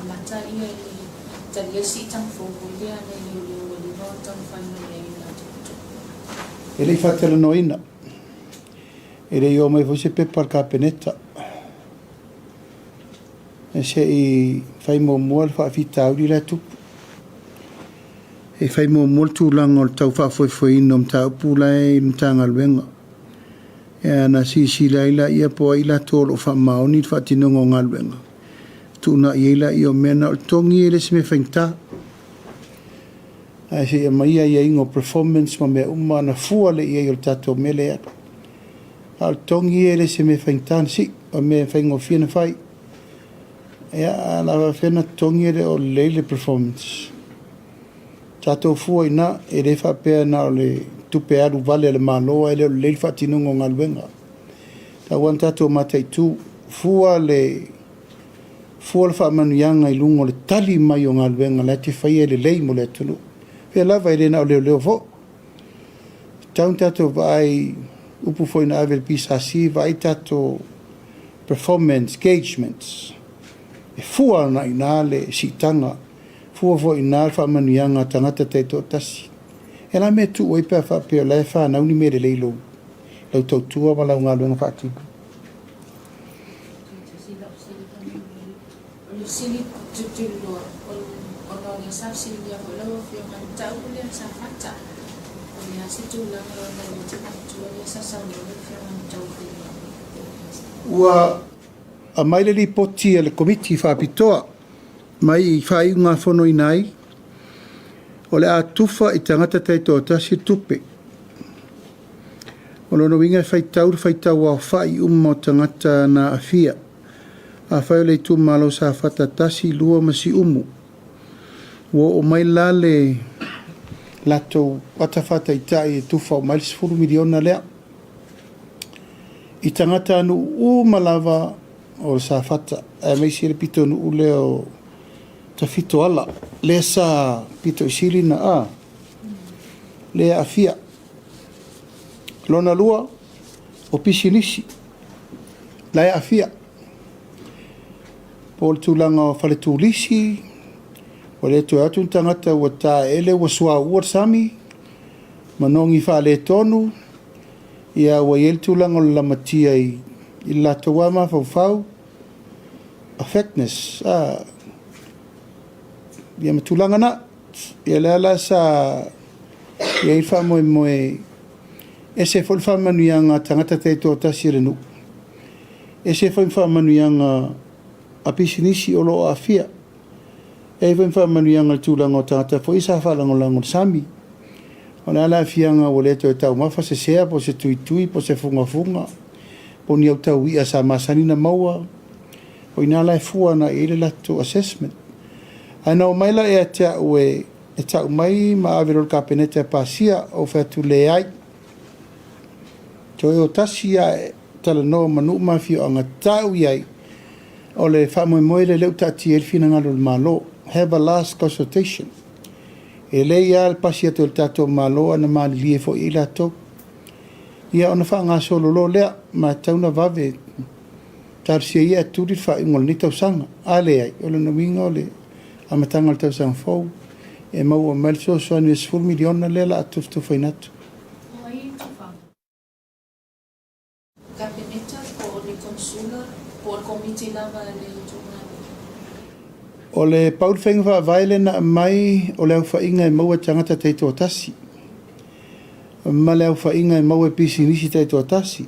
amata ia le talia le siitaga fou foi lea a nai leoleo ua leva ona taumafai mai ai i latou totogi? E le i faatalanoaina. E le i oo mai foi se pepa a le Kapeneta. Se i fai muamua le faafitauli la e tupu. E fai muamua le tulaga o le tau faafoefoeina o mataupu la e i le Matagaluega. Ia ona silasila ai lea po o ai latou o lo o faamaoni le faatinoga o galuega, fetuunai ai lea o mea na. O le totogi e le o se mea faigata, ae se i aumai aiaiga o performance ma mea uma ona fua lea i ai o le tatou mea lea e alu. A o le totogi e le o se mea faigata ona sii, o le mea e faigofie ona fai. Ia, a na faapefea ona totogi e le o lelei le performance. Tatou fua i ina, e le faapea na o le tupe alu vale a le Malo ae le o lelei le faatinoga o galuega. E tatau lava ona tatou mataitu, fua le fua le faamanuiaga i luga o le tali mai o galuega la e te faia e lelei mo le atunuu. O fea lava, e le na o leoleo foi. E tatau ona tatou vaai, upu foi na ave i le PSC, vaai tatou performance engagements, e fua agai i ina le siitaga, fua foi i ina le faamanuiaga a tagata taitoatasi. E la mea e tuu ai pe a faapea o la e fanau ni mea lelei i lau tautua ma lau galuega faatino? O le fesili tulituli loa, ona o lea sa fesiligia foi lau Afioga i le mataupu lea sa fata, o le a se tulaga ona o lea ou te manatua o lea sa saunoa le Afioga i le Taufai. Ua aumai le Lipoti a le Komiti Faapitoa mai i faaiugafonoina ai, o le a tufa i tagata taitoatasi le tupe. O lona uiga e faitau le faitau aofai uma o tagata na aafia. Afai o le itumalo Safata 1, 2 ma Siumu, ua oo mai la le latou ata faataitai e tufa uma ai le $10 miliona lea. I tagatanuu uma lava o Safata, aemaise le pitonuu lea o Tafitoala, lea sa pito i sili na a, lea e aafia. Lona lua, o pisinisi, la e aafia. Po o le tulaga o fale turisi, ua le toe o atu ni tagata ua taeele ua suauu le sami, manogi faaletonu, ia ua i ai le tulaga o le lamatia i le latou lava mafaufau, affectness, a, ia ma tulaga na. Ia lea la sa i ai le faamoemoe, ese foi le faamanuiaga a tagata taitoatasi a le nuu, ese foi ma faamanuiaga a pisinisi o lo o aafia. E i ai foi ma faamanuiaga i le tulaga o tagata foi ia sa faalagolago i le sami. O le a le aafiaga ua le toe taumafa se sea po o se tuitui po o se fugafuga po o ni au taui'a sa masani ona maua. O i ina la e fua agai i ai le latou assessment. Ae na omai la ia te au e tau mai ma ave loa i le Kapeneta e pasia, ou fai atu, leai. Toe o tasi lava e talanoa ma nuu ma afioaga, tau i ai, o le faamoemoe lea o lea ua taatia ai le finagalo o le Malo. Have a last consultation. E lelei lava le pasi atu e le tatou Malo ae na malilie foi i ai latou. Ia ona faagasolo loa lea, ma e tatau ona vave talosia ia e tuli le faaiuga o lenei tausaga. A leai, o lona uiga o le amataga o le tausaga fou e maua mai le fesoasoani o le $10 miliona lea o le a tufatufaina atu. O ai e tufaga? Kapeneta po o ni Konsula po o le Komiti lava a le itumalo. O le pau le faiga faavae lea na aumai o le aofaiga e maua e tagata taitoatasi ma le aofaiga e maua e pisinisi taitoatasi.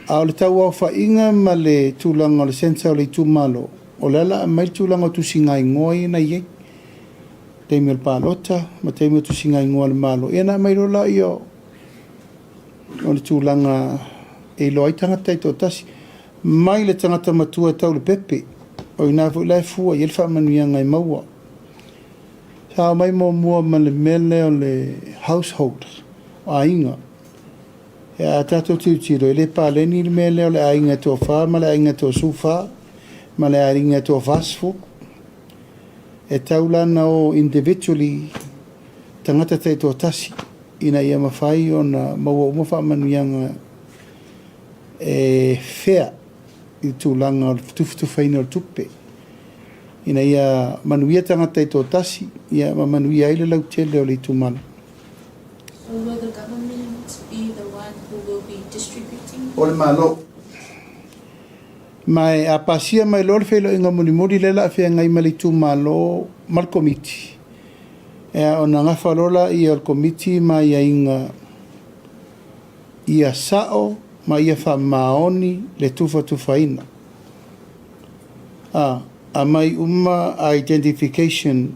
A o le tauaofaiga ma le tulaga o le centre o le itumalo, o lea la aumai le tulaga o tusigaigoa ia na i ai, taimi o le palota ma taimi o tusigaigoa a le Malo, ia ona aumai loa lea o le tulaga e iloa ai tagata taitoatasi. Mai le tagata matua e tau le pepe, o i ina foi la e fua i ai le faamanuiaga e maua. Sa omai muamua ma le mea lea o le household, o aiga. A tatou tilotilo, e le paleni le mea lea o le aiga e toafa ma le aiga e toasefulufa ma le aiga e toaforsifu. E tau la ona o individually tagata taitoatasi ina ia mafai ona maua uma faamanuiaga e fair i le tulaga o le tufatufaina o le tupe ina ia manuia tagata taitoatasi ia ma manuia ai le lautele o le itumalo. So will the government be the one who will be distributing? O le Malo. Ma a pasia mai loa le feiloaiga mulimuli lea o le a feagai ma le itumalo ma le Komiti, ea ona gafa loa laia o le Komiti ma aiaiga ia sao ma ia faamaoni le tufatufaina. A aumai uma identification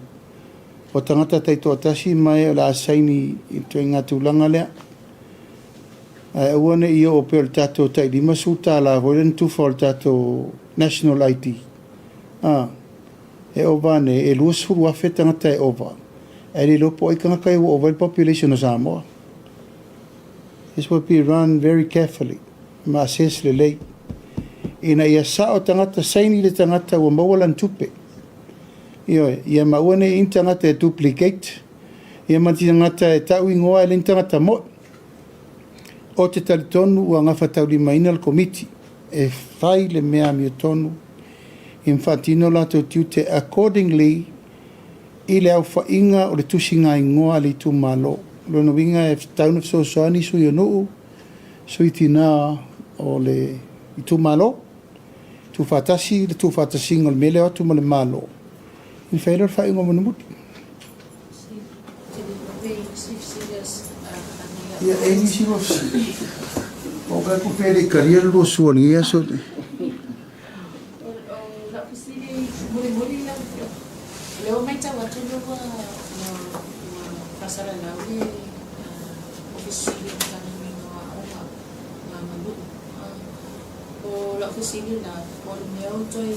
o tagata taitoatasi ma e o le a saini i le ituaiga tulaga lea. Ae aua ne i oo pea o le tatou tai $50 foi lea na tufa o le tatou National ID. A, e ova ane, e 20,000 tagata e ova, ae le iloa po o ai tagata ia ua ova ai le population o Samoa. This will be run very carefully ma assess lelei ina ia sao tagata, saini le tagata ua maua lana tupe. Ioe, ia ma aua ne i i ni tagata e duplicate, ia ma ni tagata e tau ingoa e le ni tagata moi. Ou te talitonu ua gafataulimaina le Komiti e fai le mea amiotonu i ma faatino latou tiute accordingly i le aofaiga o le tusiga-igoa a le itumalo. O lona uiga e tatau ona fesoasoani sui o nuu, sui tina o le itumalo, tuufaatasi le tuufaatasiga o le mea lea o atu ma le Malo, ona fai ai lea o le faaiuga mulimuli. Ia, e nisi lua fesili. Ua ou vaai atu pei e le i talia le lua sua i lenei aso. O lau fesili mulimuli lau Afioga, o lea ua matau atu lea ua faasalalau le Ofisa Sili o Matagaluega o Aoga ma Aganuu. O lau fesili la, po o le mea o toe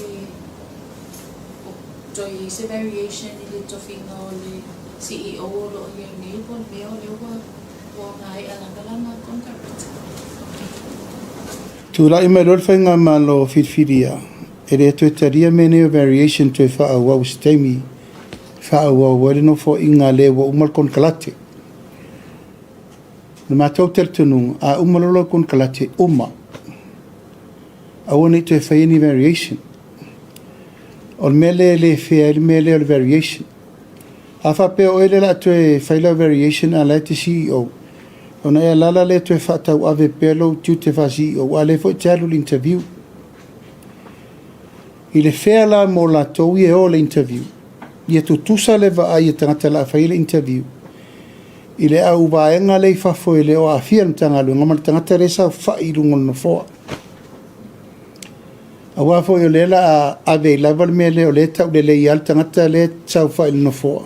Toe i ai se variation i le tofiga o le CEO o lo o i ai nei po o le mea o lea ua ua maea lava lana contract. Tulai mai loa le Faigamalo filifilia, e le toe talia mea nei o variation toe faaauau i se taimi e faaauau ai le nofoaiga a le ua uma le konekarate. O le matou talitonuga, a uma loa lau konekarate, uma. Aua ne i toe faia ni variation. O le mea lea e le fair ai le mea lea o le variation. A faapea o oe lea o le a toe fai lau variation a o la e te CEO, ona e alaala lea e toe faatauave pea lou tiute faa-CEO, a o lea foi e te alu i le interview. I le fair la mo latou ia e o i le interview, ia tutusa le vaai a tagata o le a faia le interview i le au vaega lea i fafo e le o aafia le Matagaluega ma le tagata lea e saofai i luga o le nofoa. Aua foi o lea o le a ave ai lava le mea lea o lea e taulelei lava le tagata lea e saofai i le nofoa.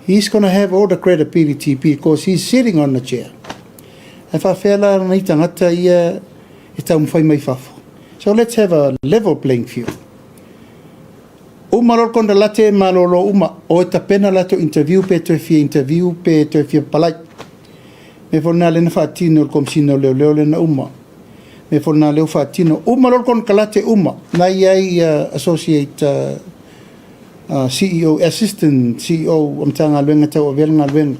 He's gonna have all the credibility because he's sitting on the chair. Ae faafefea la nei tagata ia e taumafai mai fafo? So let's have a level playing field. Uma loa le konekarate malolo uma, o e tapena latou interview pe toe fia interview pe toe fia palai. Mea foi lena lea na faatino e le Komesina o Leoleo lea na uma. Mea foi lena lea ua faatino. Uma loa le konekarate uma, na i ai associate CEO, assistant CEO o Matagaluega tauavea le galuega.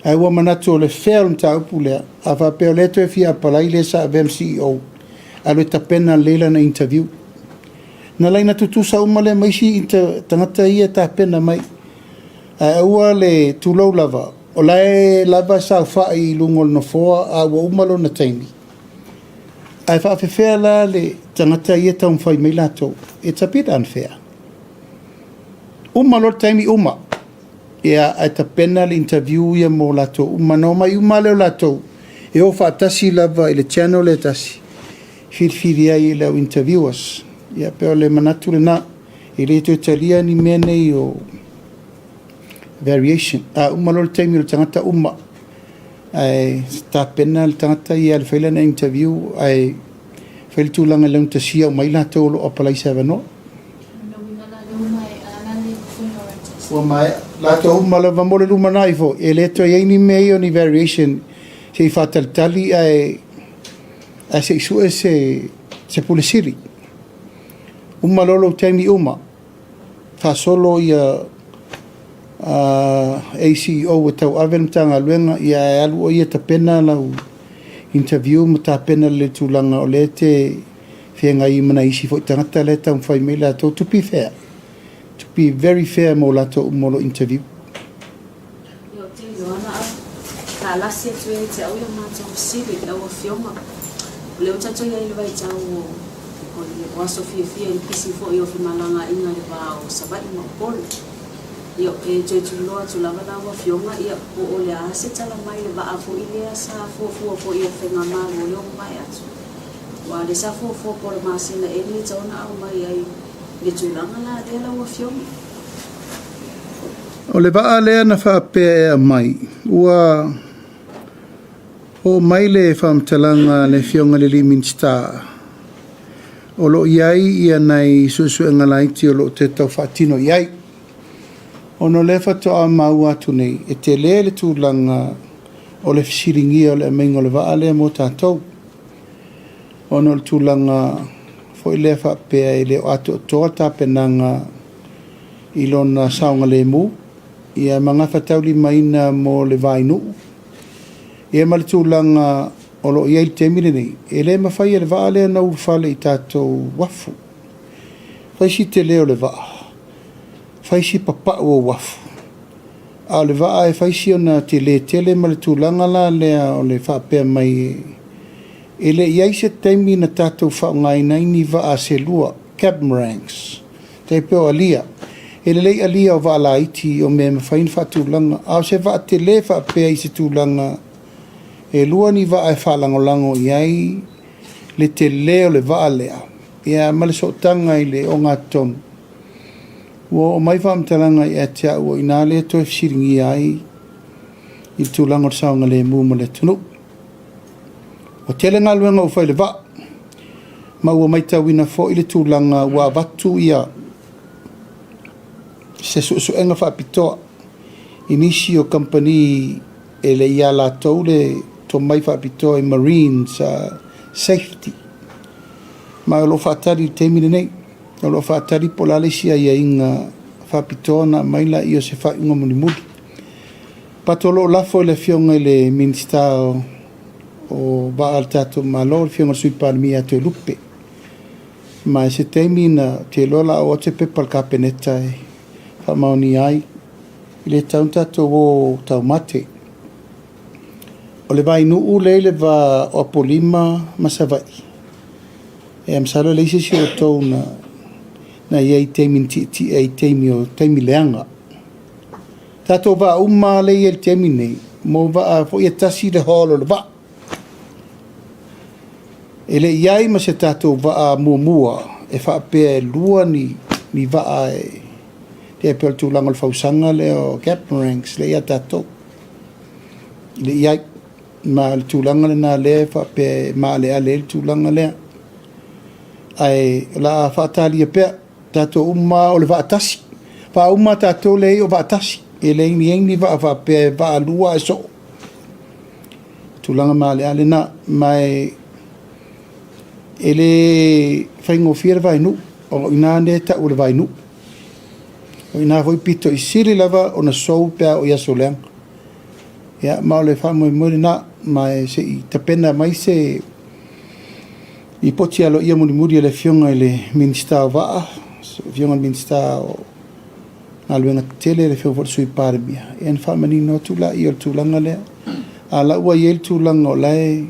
Ae ua manatu o le fair o le mataupu lea, a faapea o lea e toe fia apalai le sa avea ma CEO, alu e tapena lelei lana interview. Na laina tutusa uma lea ma isi tagata ia e tapena mai. Ae aua le tulou lava, o la e lava e saofai i luga o le nofoa a ua uma lona taimi. Ae faafefea la le tagata ia e taumafai mai latou? It's a bit unfair. Uma loa le taimi, uma. Ia, ae tapena le interview ia mo latou uma. Na omai uma lava lea o latou e o faatasi lava i le channel lea e tasi, filifili ai e le au interviewers. Ia, pei o le manatu lena, e le toe talia ni mea nei o variation. A uma loa le taimi o le tagata uma, ae tapena le tagata ia e fai lana interview, ae fai le tulaga e laugatasia uma ai latou o lo o apalai i se avanoa. Ua maea latou uma lava mo le lumanai foi, e le toe i ai ni mea ia o ni variation se i faatalitali ae ae se i sue se Pule Sili. Uma loa lou taimi uma. faasolo ia ACEO e tauave le Matagaluega, ia ae alu oe ia tapena lau interview ma tapena le tulaga o lea e te feagai ai ma nai isi foi tagata la e taumafai mai latou to be fair, to be very fair mo latou uma o lo o interview. Ia ou te iloa na au talasi atu ia te au ia matou fesili lau afioga. O lea ua tatou iai i le vaitau o o aso fiafia i le pisi foi o femalagaaiga i le va o Savaii ma Upolu. Ia e toe tuliloa atu lava lau afioga ia po o le a se tala mai le vaa foi lea sa fuafua foi e le faigamalo lea ua mavae atu. Aua o lea sa fuafua po o le masina ea lenei e tatau ona aumai ai le tulaga la lea lau afioga. O le vaa lea na faapea e aumai, ua oo mai le faamatalaga a le Afioga i le alii Minisita, o lo o i ai ia nai suesuega laiti o lo o toe tau faatino i ai. Ona o lea faatoa maua atu nei, e tele le tulaga o le fesiligia o le aumaiga o le vaa lea mo tatou, ona o le tulaga foi lea faapea e le o atoatoa tapenaga i lona saogalemu, ia ma gafataulimaina mo le vainuu, ia ma le tulaga o lo o i ai i le taimi lenei, e le mafai e le vaa lea ona ulufale i tatou uafu. Fai si tele o le vaa, fai si papau o uafu, a o le vaa e fai si ona tele tele ma le tulaga la lea o le faapea mai e le i i ai se taimi na tatou faaaogaina ai ni vaa se lua, catamarans, tai pei o alia. E lelei alia o vaa laiti o mea e mafai ona faatulaga, a o se vaa tele faapea i se tulaga e lua ni vaa e faalagolago i ai le tele o le vaa lea, ia ma le sootaga i le ogatotonu. Ua oo mai faamatalaga ia te au o i ina lea e toe fesiligia ai i le tulaga o le saogalemu ma le atunuu. Ua tele galuega ua fai i le vaa, ma ua matauina foi le tulaga ua avatu ia se suesuega faapitoa i nisi o kamupani e le i a latou le tomai faapitoa i marines safety. Ma o lo o faatali i le taimi lenei. O lo o faatali po o le a le isi aiaiga faapitoa ona aumai lea o se faaiuga mulimuli. But o lo o lafo i le Afioga i le Minisita o Vaa a le tatou Malo, le Afioga i le Sui Palemia ia Toelupe. Ma i se taimi na ou te iloa o le a oo atu se pepa i le Kapeneta e faamaonia ai. E le tatau ona tatou o taumate. O le vainuu lea i le va o Apolima ma Savaii, e masalo e leai se isi o outou na i ai i taimi na tietie ai i taimi o taimi leaga. Tatou vaa uma lea e i ai i le taimi lenei, mo vaa foi e tasi le hull o le vaa. E le i i ai ma se tatou vaa muamua e faapea e lua ni, ni vaa e e pei o le tulaga o le fausaga lea o catamarans lea ia tatou. E le i i ai. Ma o le tulaga lena lea e faapea e maaleale ai le tulaga lea. Ae o le a faatalia pea tatou uma o le vaa tasi. Vaa uma tatou lea e i ai o vaa tasi. E le i ai ni vaa faapea e vaa lua ae soo. Tulaga maaleale na. Ma e le faigofie le vainuu. O i ina lea e tau o le vainuu. O i ina foi pito i sili lava ona sou pe a oo i aso leaga. Ia, ma o le faamoemoe lena, ma e se i tapena mai se lipoti aloaia mulimuli a le Afioga i le Minisita o Vaa, Afioga i le Minisita o Galuega Tetele, le Afioga foi i le Sui Palemia, ia ona faamanino atu lea o le tulaga lea. A o la ua i ai le tulaga o la e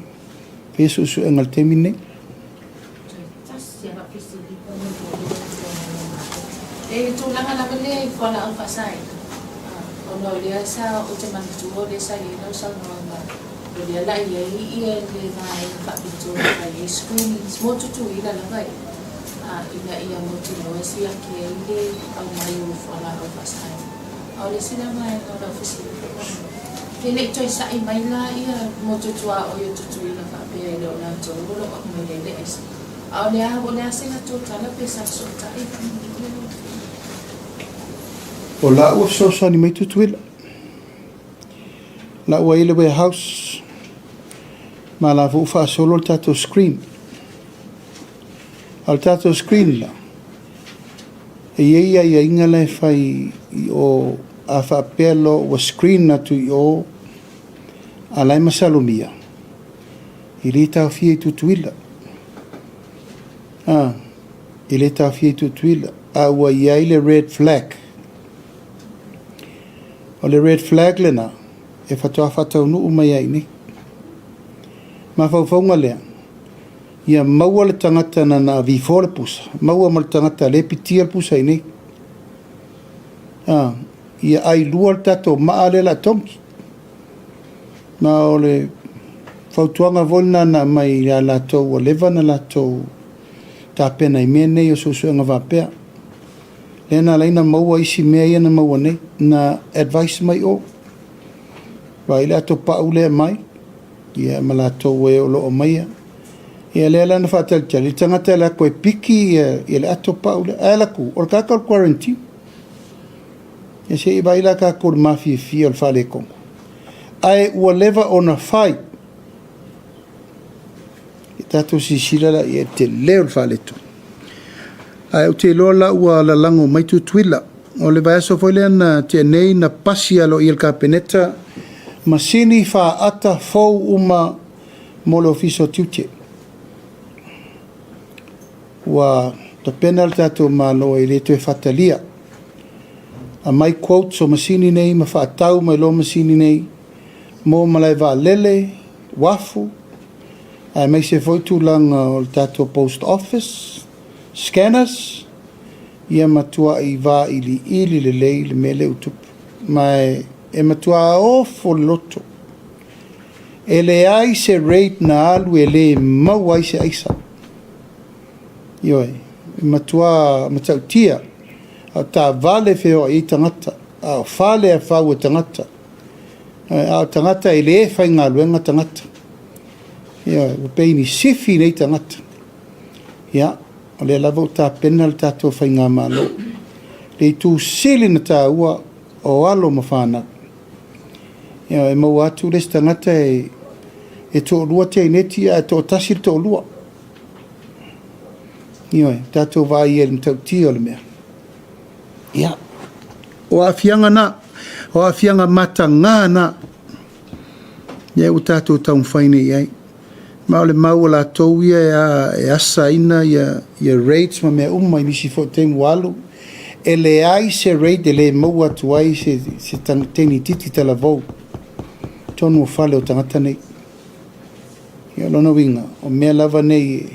fai suesuega i le taimi lenei. E i le tulaga lava lea i fualaau faasaina, ona o lea sa ou te manatua o lea sa i ai lau saunoaga o lea la i ai ia le vaega faapitoa e fai ai screenings mo Tutuila lava ia, ina ia mautinoa e siaki ai le aumai o fualaau faasaina. A o le isi la vaega o lau fesili pe le i toe sa'i mai la ia motu tuaoi o Tutuila faapea e le o latou o lo o aumaia ai le aisa. A o le a, o le a se latou tala pe sa fesootai faamolemole lau Afioga? O la ua fesoasoani mai Tutuila. O la ua i ai le warehouse ma o la foi ua faasolo le tatou screen. A o le tatou screen la, E i ai aiaiga la e fai i o, a faapea loa ua screen atu i o, a la e masalomia, e le taofia i Tutuila. A, e le taofia i Tutuila, a ua i ai le red flag. O le red flag lena, e faatoa faataunuu mai ai i inei. Mafaufauga lea, ia maua le tagata na na avifoa le pusa, maua ma le tagata lea e pitia le pusa i inei. A, ia ailua le tatou maa lea o le a togi. Ma o le fautuaga foi lena na aumai ia latou ua leva ona latou tapena i mea nei o suesuega faapea. Lea na ala ai ona maua isi mea ia na maua nei, na advice mai o. Vaai le ato pau lea e aumai, ia ma latou e o lo o aumaia. Ia lea la na faatalitali le tagata e alu atu e piki ia le ato pau lea. Ae alu atu, o le tagata o le quarantine. Ia se i vaai la tatou i le mafiafia o le faaletonu. Ae ua leva ona fai. Ia tatou silasila la i ai i le tele o le faaletonu. Ae ou te iloa la ua lalago mai Tutuila. O le vaiaso foi lea na tea nei na pasi aloaia e le Kapeneta masini faata fou uma mo le Ofisa o Tiute. Ua tapena le tatou Malo e le toe faatalia. Aumai quotes o masini nei ma faatau mai loa masini nei mo malae vaalele, uafu, aemaise foi tulaga o le tatou post office, scanners, ia matuai vailiili lelei le mea lea ua tupu. Ma e matua ofo le loto. E leai se raid na alu e le maua ai se aisa. Ioe, e matua matautia, a o taavale e feoai ai tagata, a o fale e fau e tagata, a o tagata e le faigaluega tagata. Ioe, ua pei ni sifi nei tagata. Ia, o lea lava ua tapena le tatou faigamalo. Le itu sili ona taua o alo ma fanau. Ioe, e maua atu le isi tagata e toalua teineti ae toatasi le toalua. Ioe, tatou vaai i ai i le matautia o le mea. Ia, o aafiaga na, o aafiaga mataga na, lea ua tatou taumafai nei i ai. Ma o le mau a latou ia e asaina ia raids ma mea uma i nisi foi taimi ua alu, e leai se raid e le maua atu ai se teinititi talavou i totonu o fale o tagata nei. Ia, o lona uiga, o mea lava nei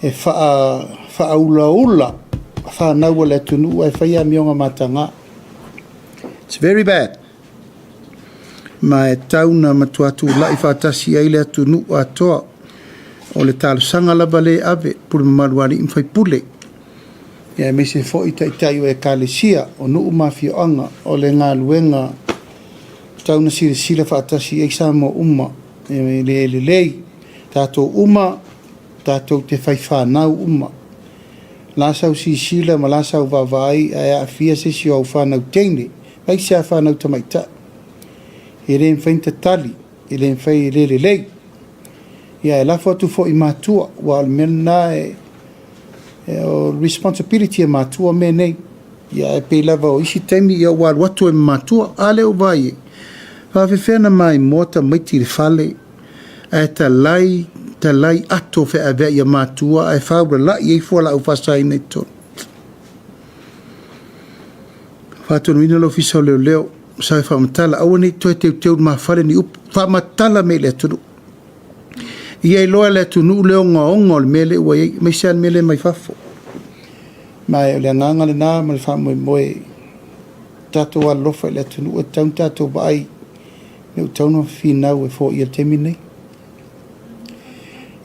e faaulaula fanau a le atunuu ae fai amioga mataga. It's very bad. Ma e tau na matua tulai faatasi ai le atunuu atoa. O le talosaga lava lea e ave, pule mamalu a alii ma faipule, ia aemaise foi taitai o ekalesia, o nuu ma afioaga, o le galuega tau na silasila faatasi ai Samoa uma, e le lelei, tatou uma, tatou te fai fanau uma. La sau sisila ma la sau vaavaai ae aafia se isi o au fanau teine, aemaise a fanau tamaitai. E le mafai ona tatali, e le mafai, e le lelei. Ia e lafo atu foi i matua, aua o le mea lena e, o le responsibility a matua mea nei. Ia ae pei lava o isi taimi ia ua alu atu ai ma matua, a lea ua vaai ai, faafefea ona maimoa tamaiti i le fale ae talai, talai ato feaveai a matua ae faulalai ai fualaau faasaina i totonu. Faatonuina le Ofisa o Leoleo, sa e faamatala, aua ne i toe teuteu i le mafale ni upu, faamatala mea i le atunuu. Ia iloa e le atunuu le ogaoga o le mea lea ua i ai, aemaise lava le mea lea mai fafo. Ma o le agaga lena ma le faamoemoe, tatou alolofa i le atunuu, e tatau ona tatou vaai mea ua tatau ona finau e foia i le taimi lenei.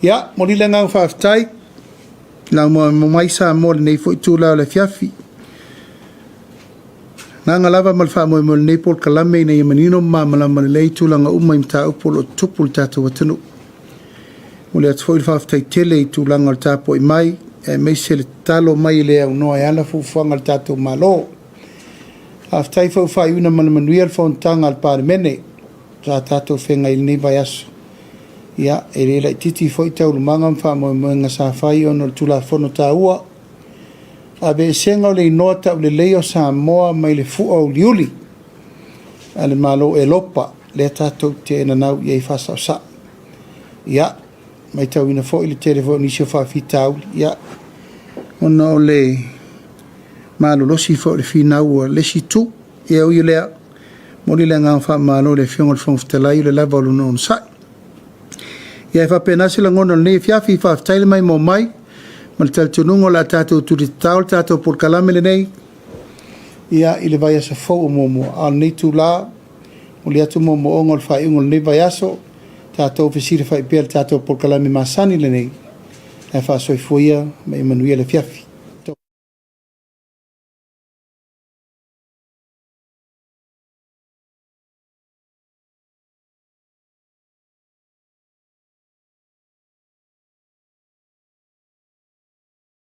Ia, momoli le agaga faafetai, lau mai Samoa i lenei foi itula o le afiafi. Agaga lava ma le faamoemoe o lenei polokalame ina ia manino ma malamalama lelei tulaga uma i mataupu o lo o tutupu i le tatou atunuu. Momoli atu foi le faafetai tele i tulaga o le tapuai mai, aemaise le tatalo mai e le aunoa e ala fuafuaga a le tatou Malo. Faafetai foi ua faaiuina ma le manuia le fonotaga a le Palemene sa tatou feagai i lenei vaiaso. Ia, e le laitiiti foi taualumaga ma faamoemoega sa fai ona o le Tulafono taua. Aveesega o le inoa tauleleia o Samoa mai le fua uliuli a le Malo Elopa lea tatou te nanau i ai faasaosao. Ia, matauina foi le tele foi o nisi o faafitauli, ia, ona o le malolosi foi o le finau a le isi itu. Ia ui i lea, momoli le agaga faamalo i le Afioga i le Fofoga Fetalai i le lava o lona onosai. Ia e faapena se lagona o lenei afiafi, faafetai le maimoa mai ma le talitonuga o le a tatou tulitatao le tatou polokalame lenei ia i le vaiaso fou o muamua. A o lenei itula, momoli atu moomooga o le faaiuga o lenei vaiaso, tatou fesilafai pea i le tatou polokalame masani lenei, ae faasoifua ia ma ia manuia le afiafi.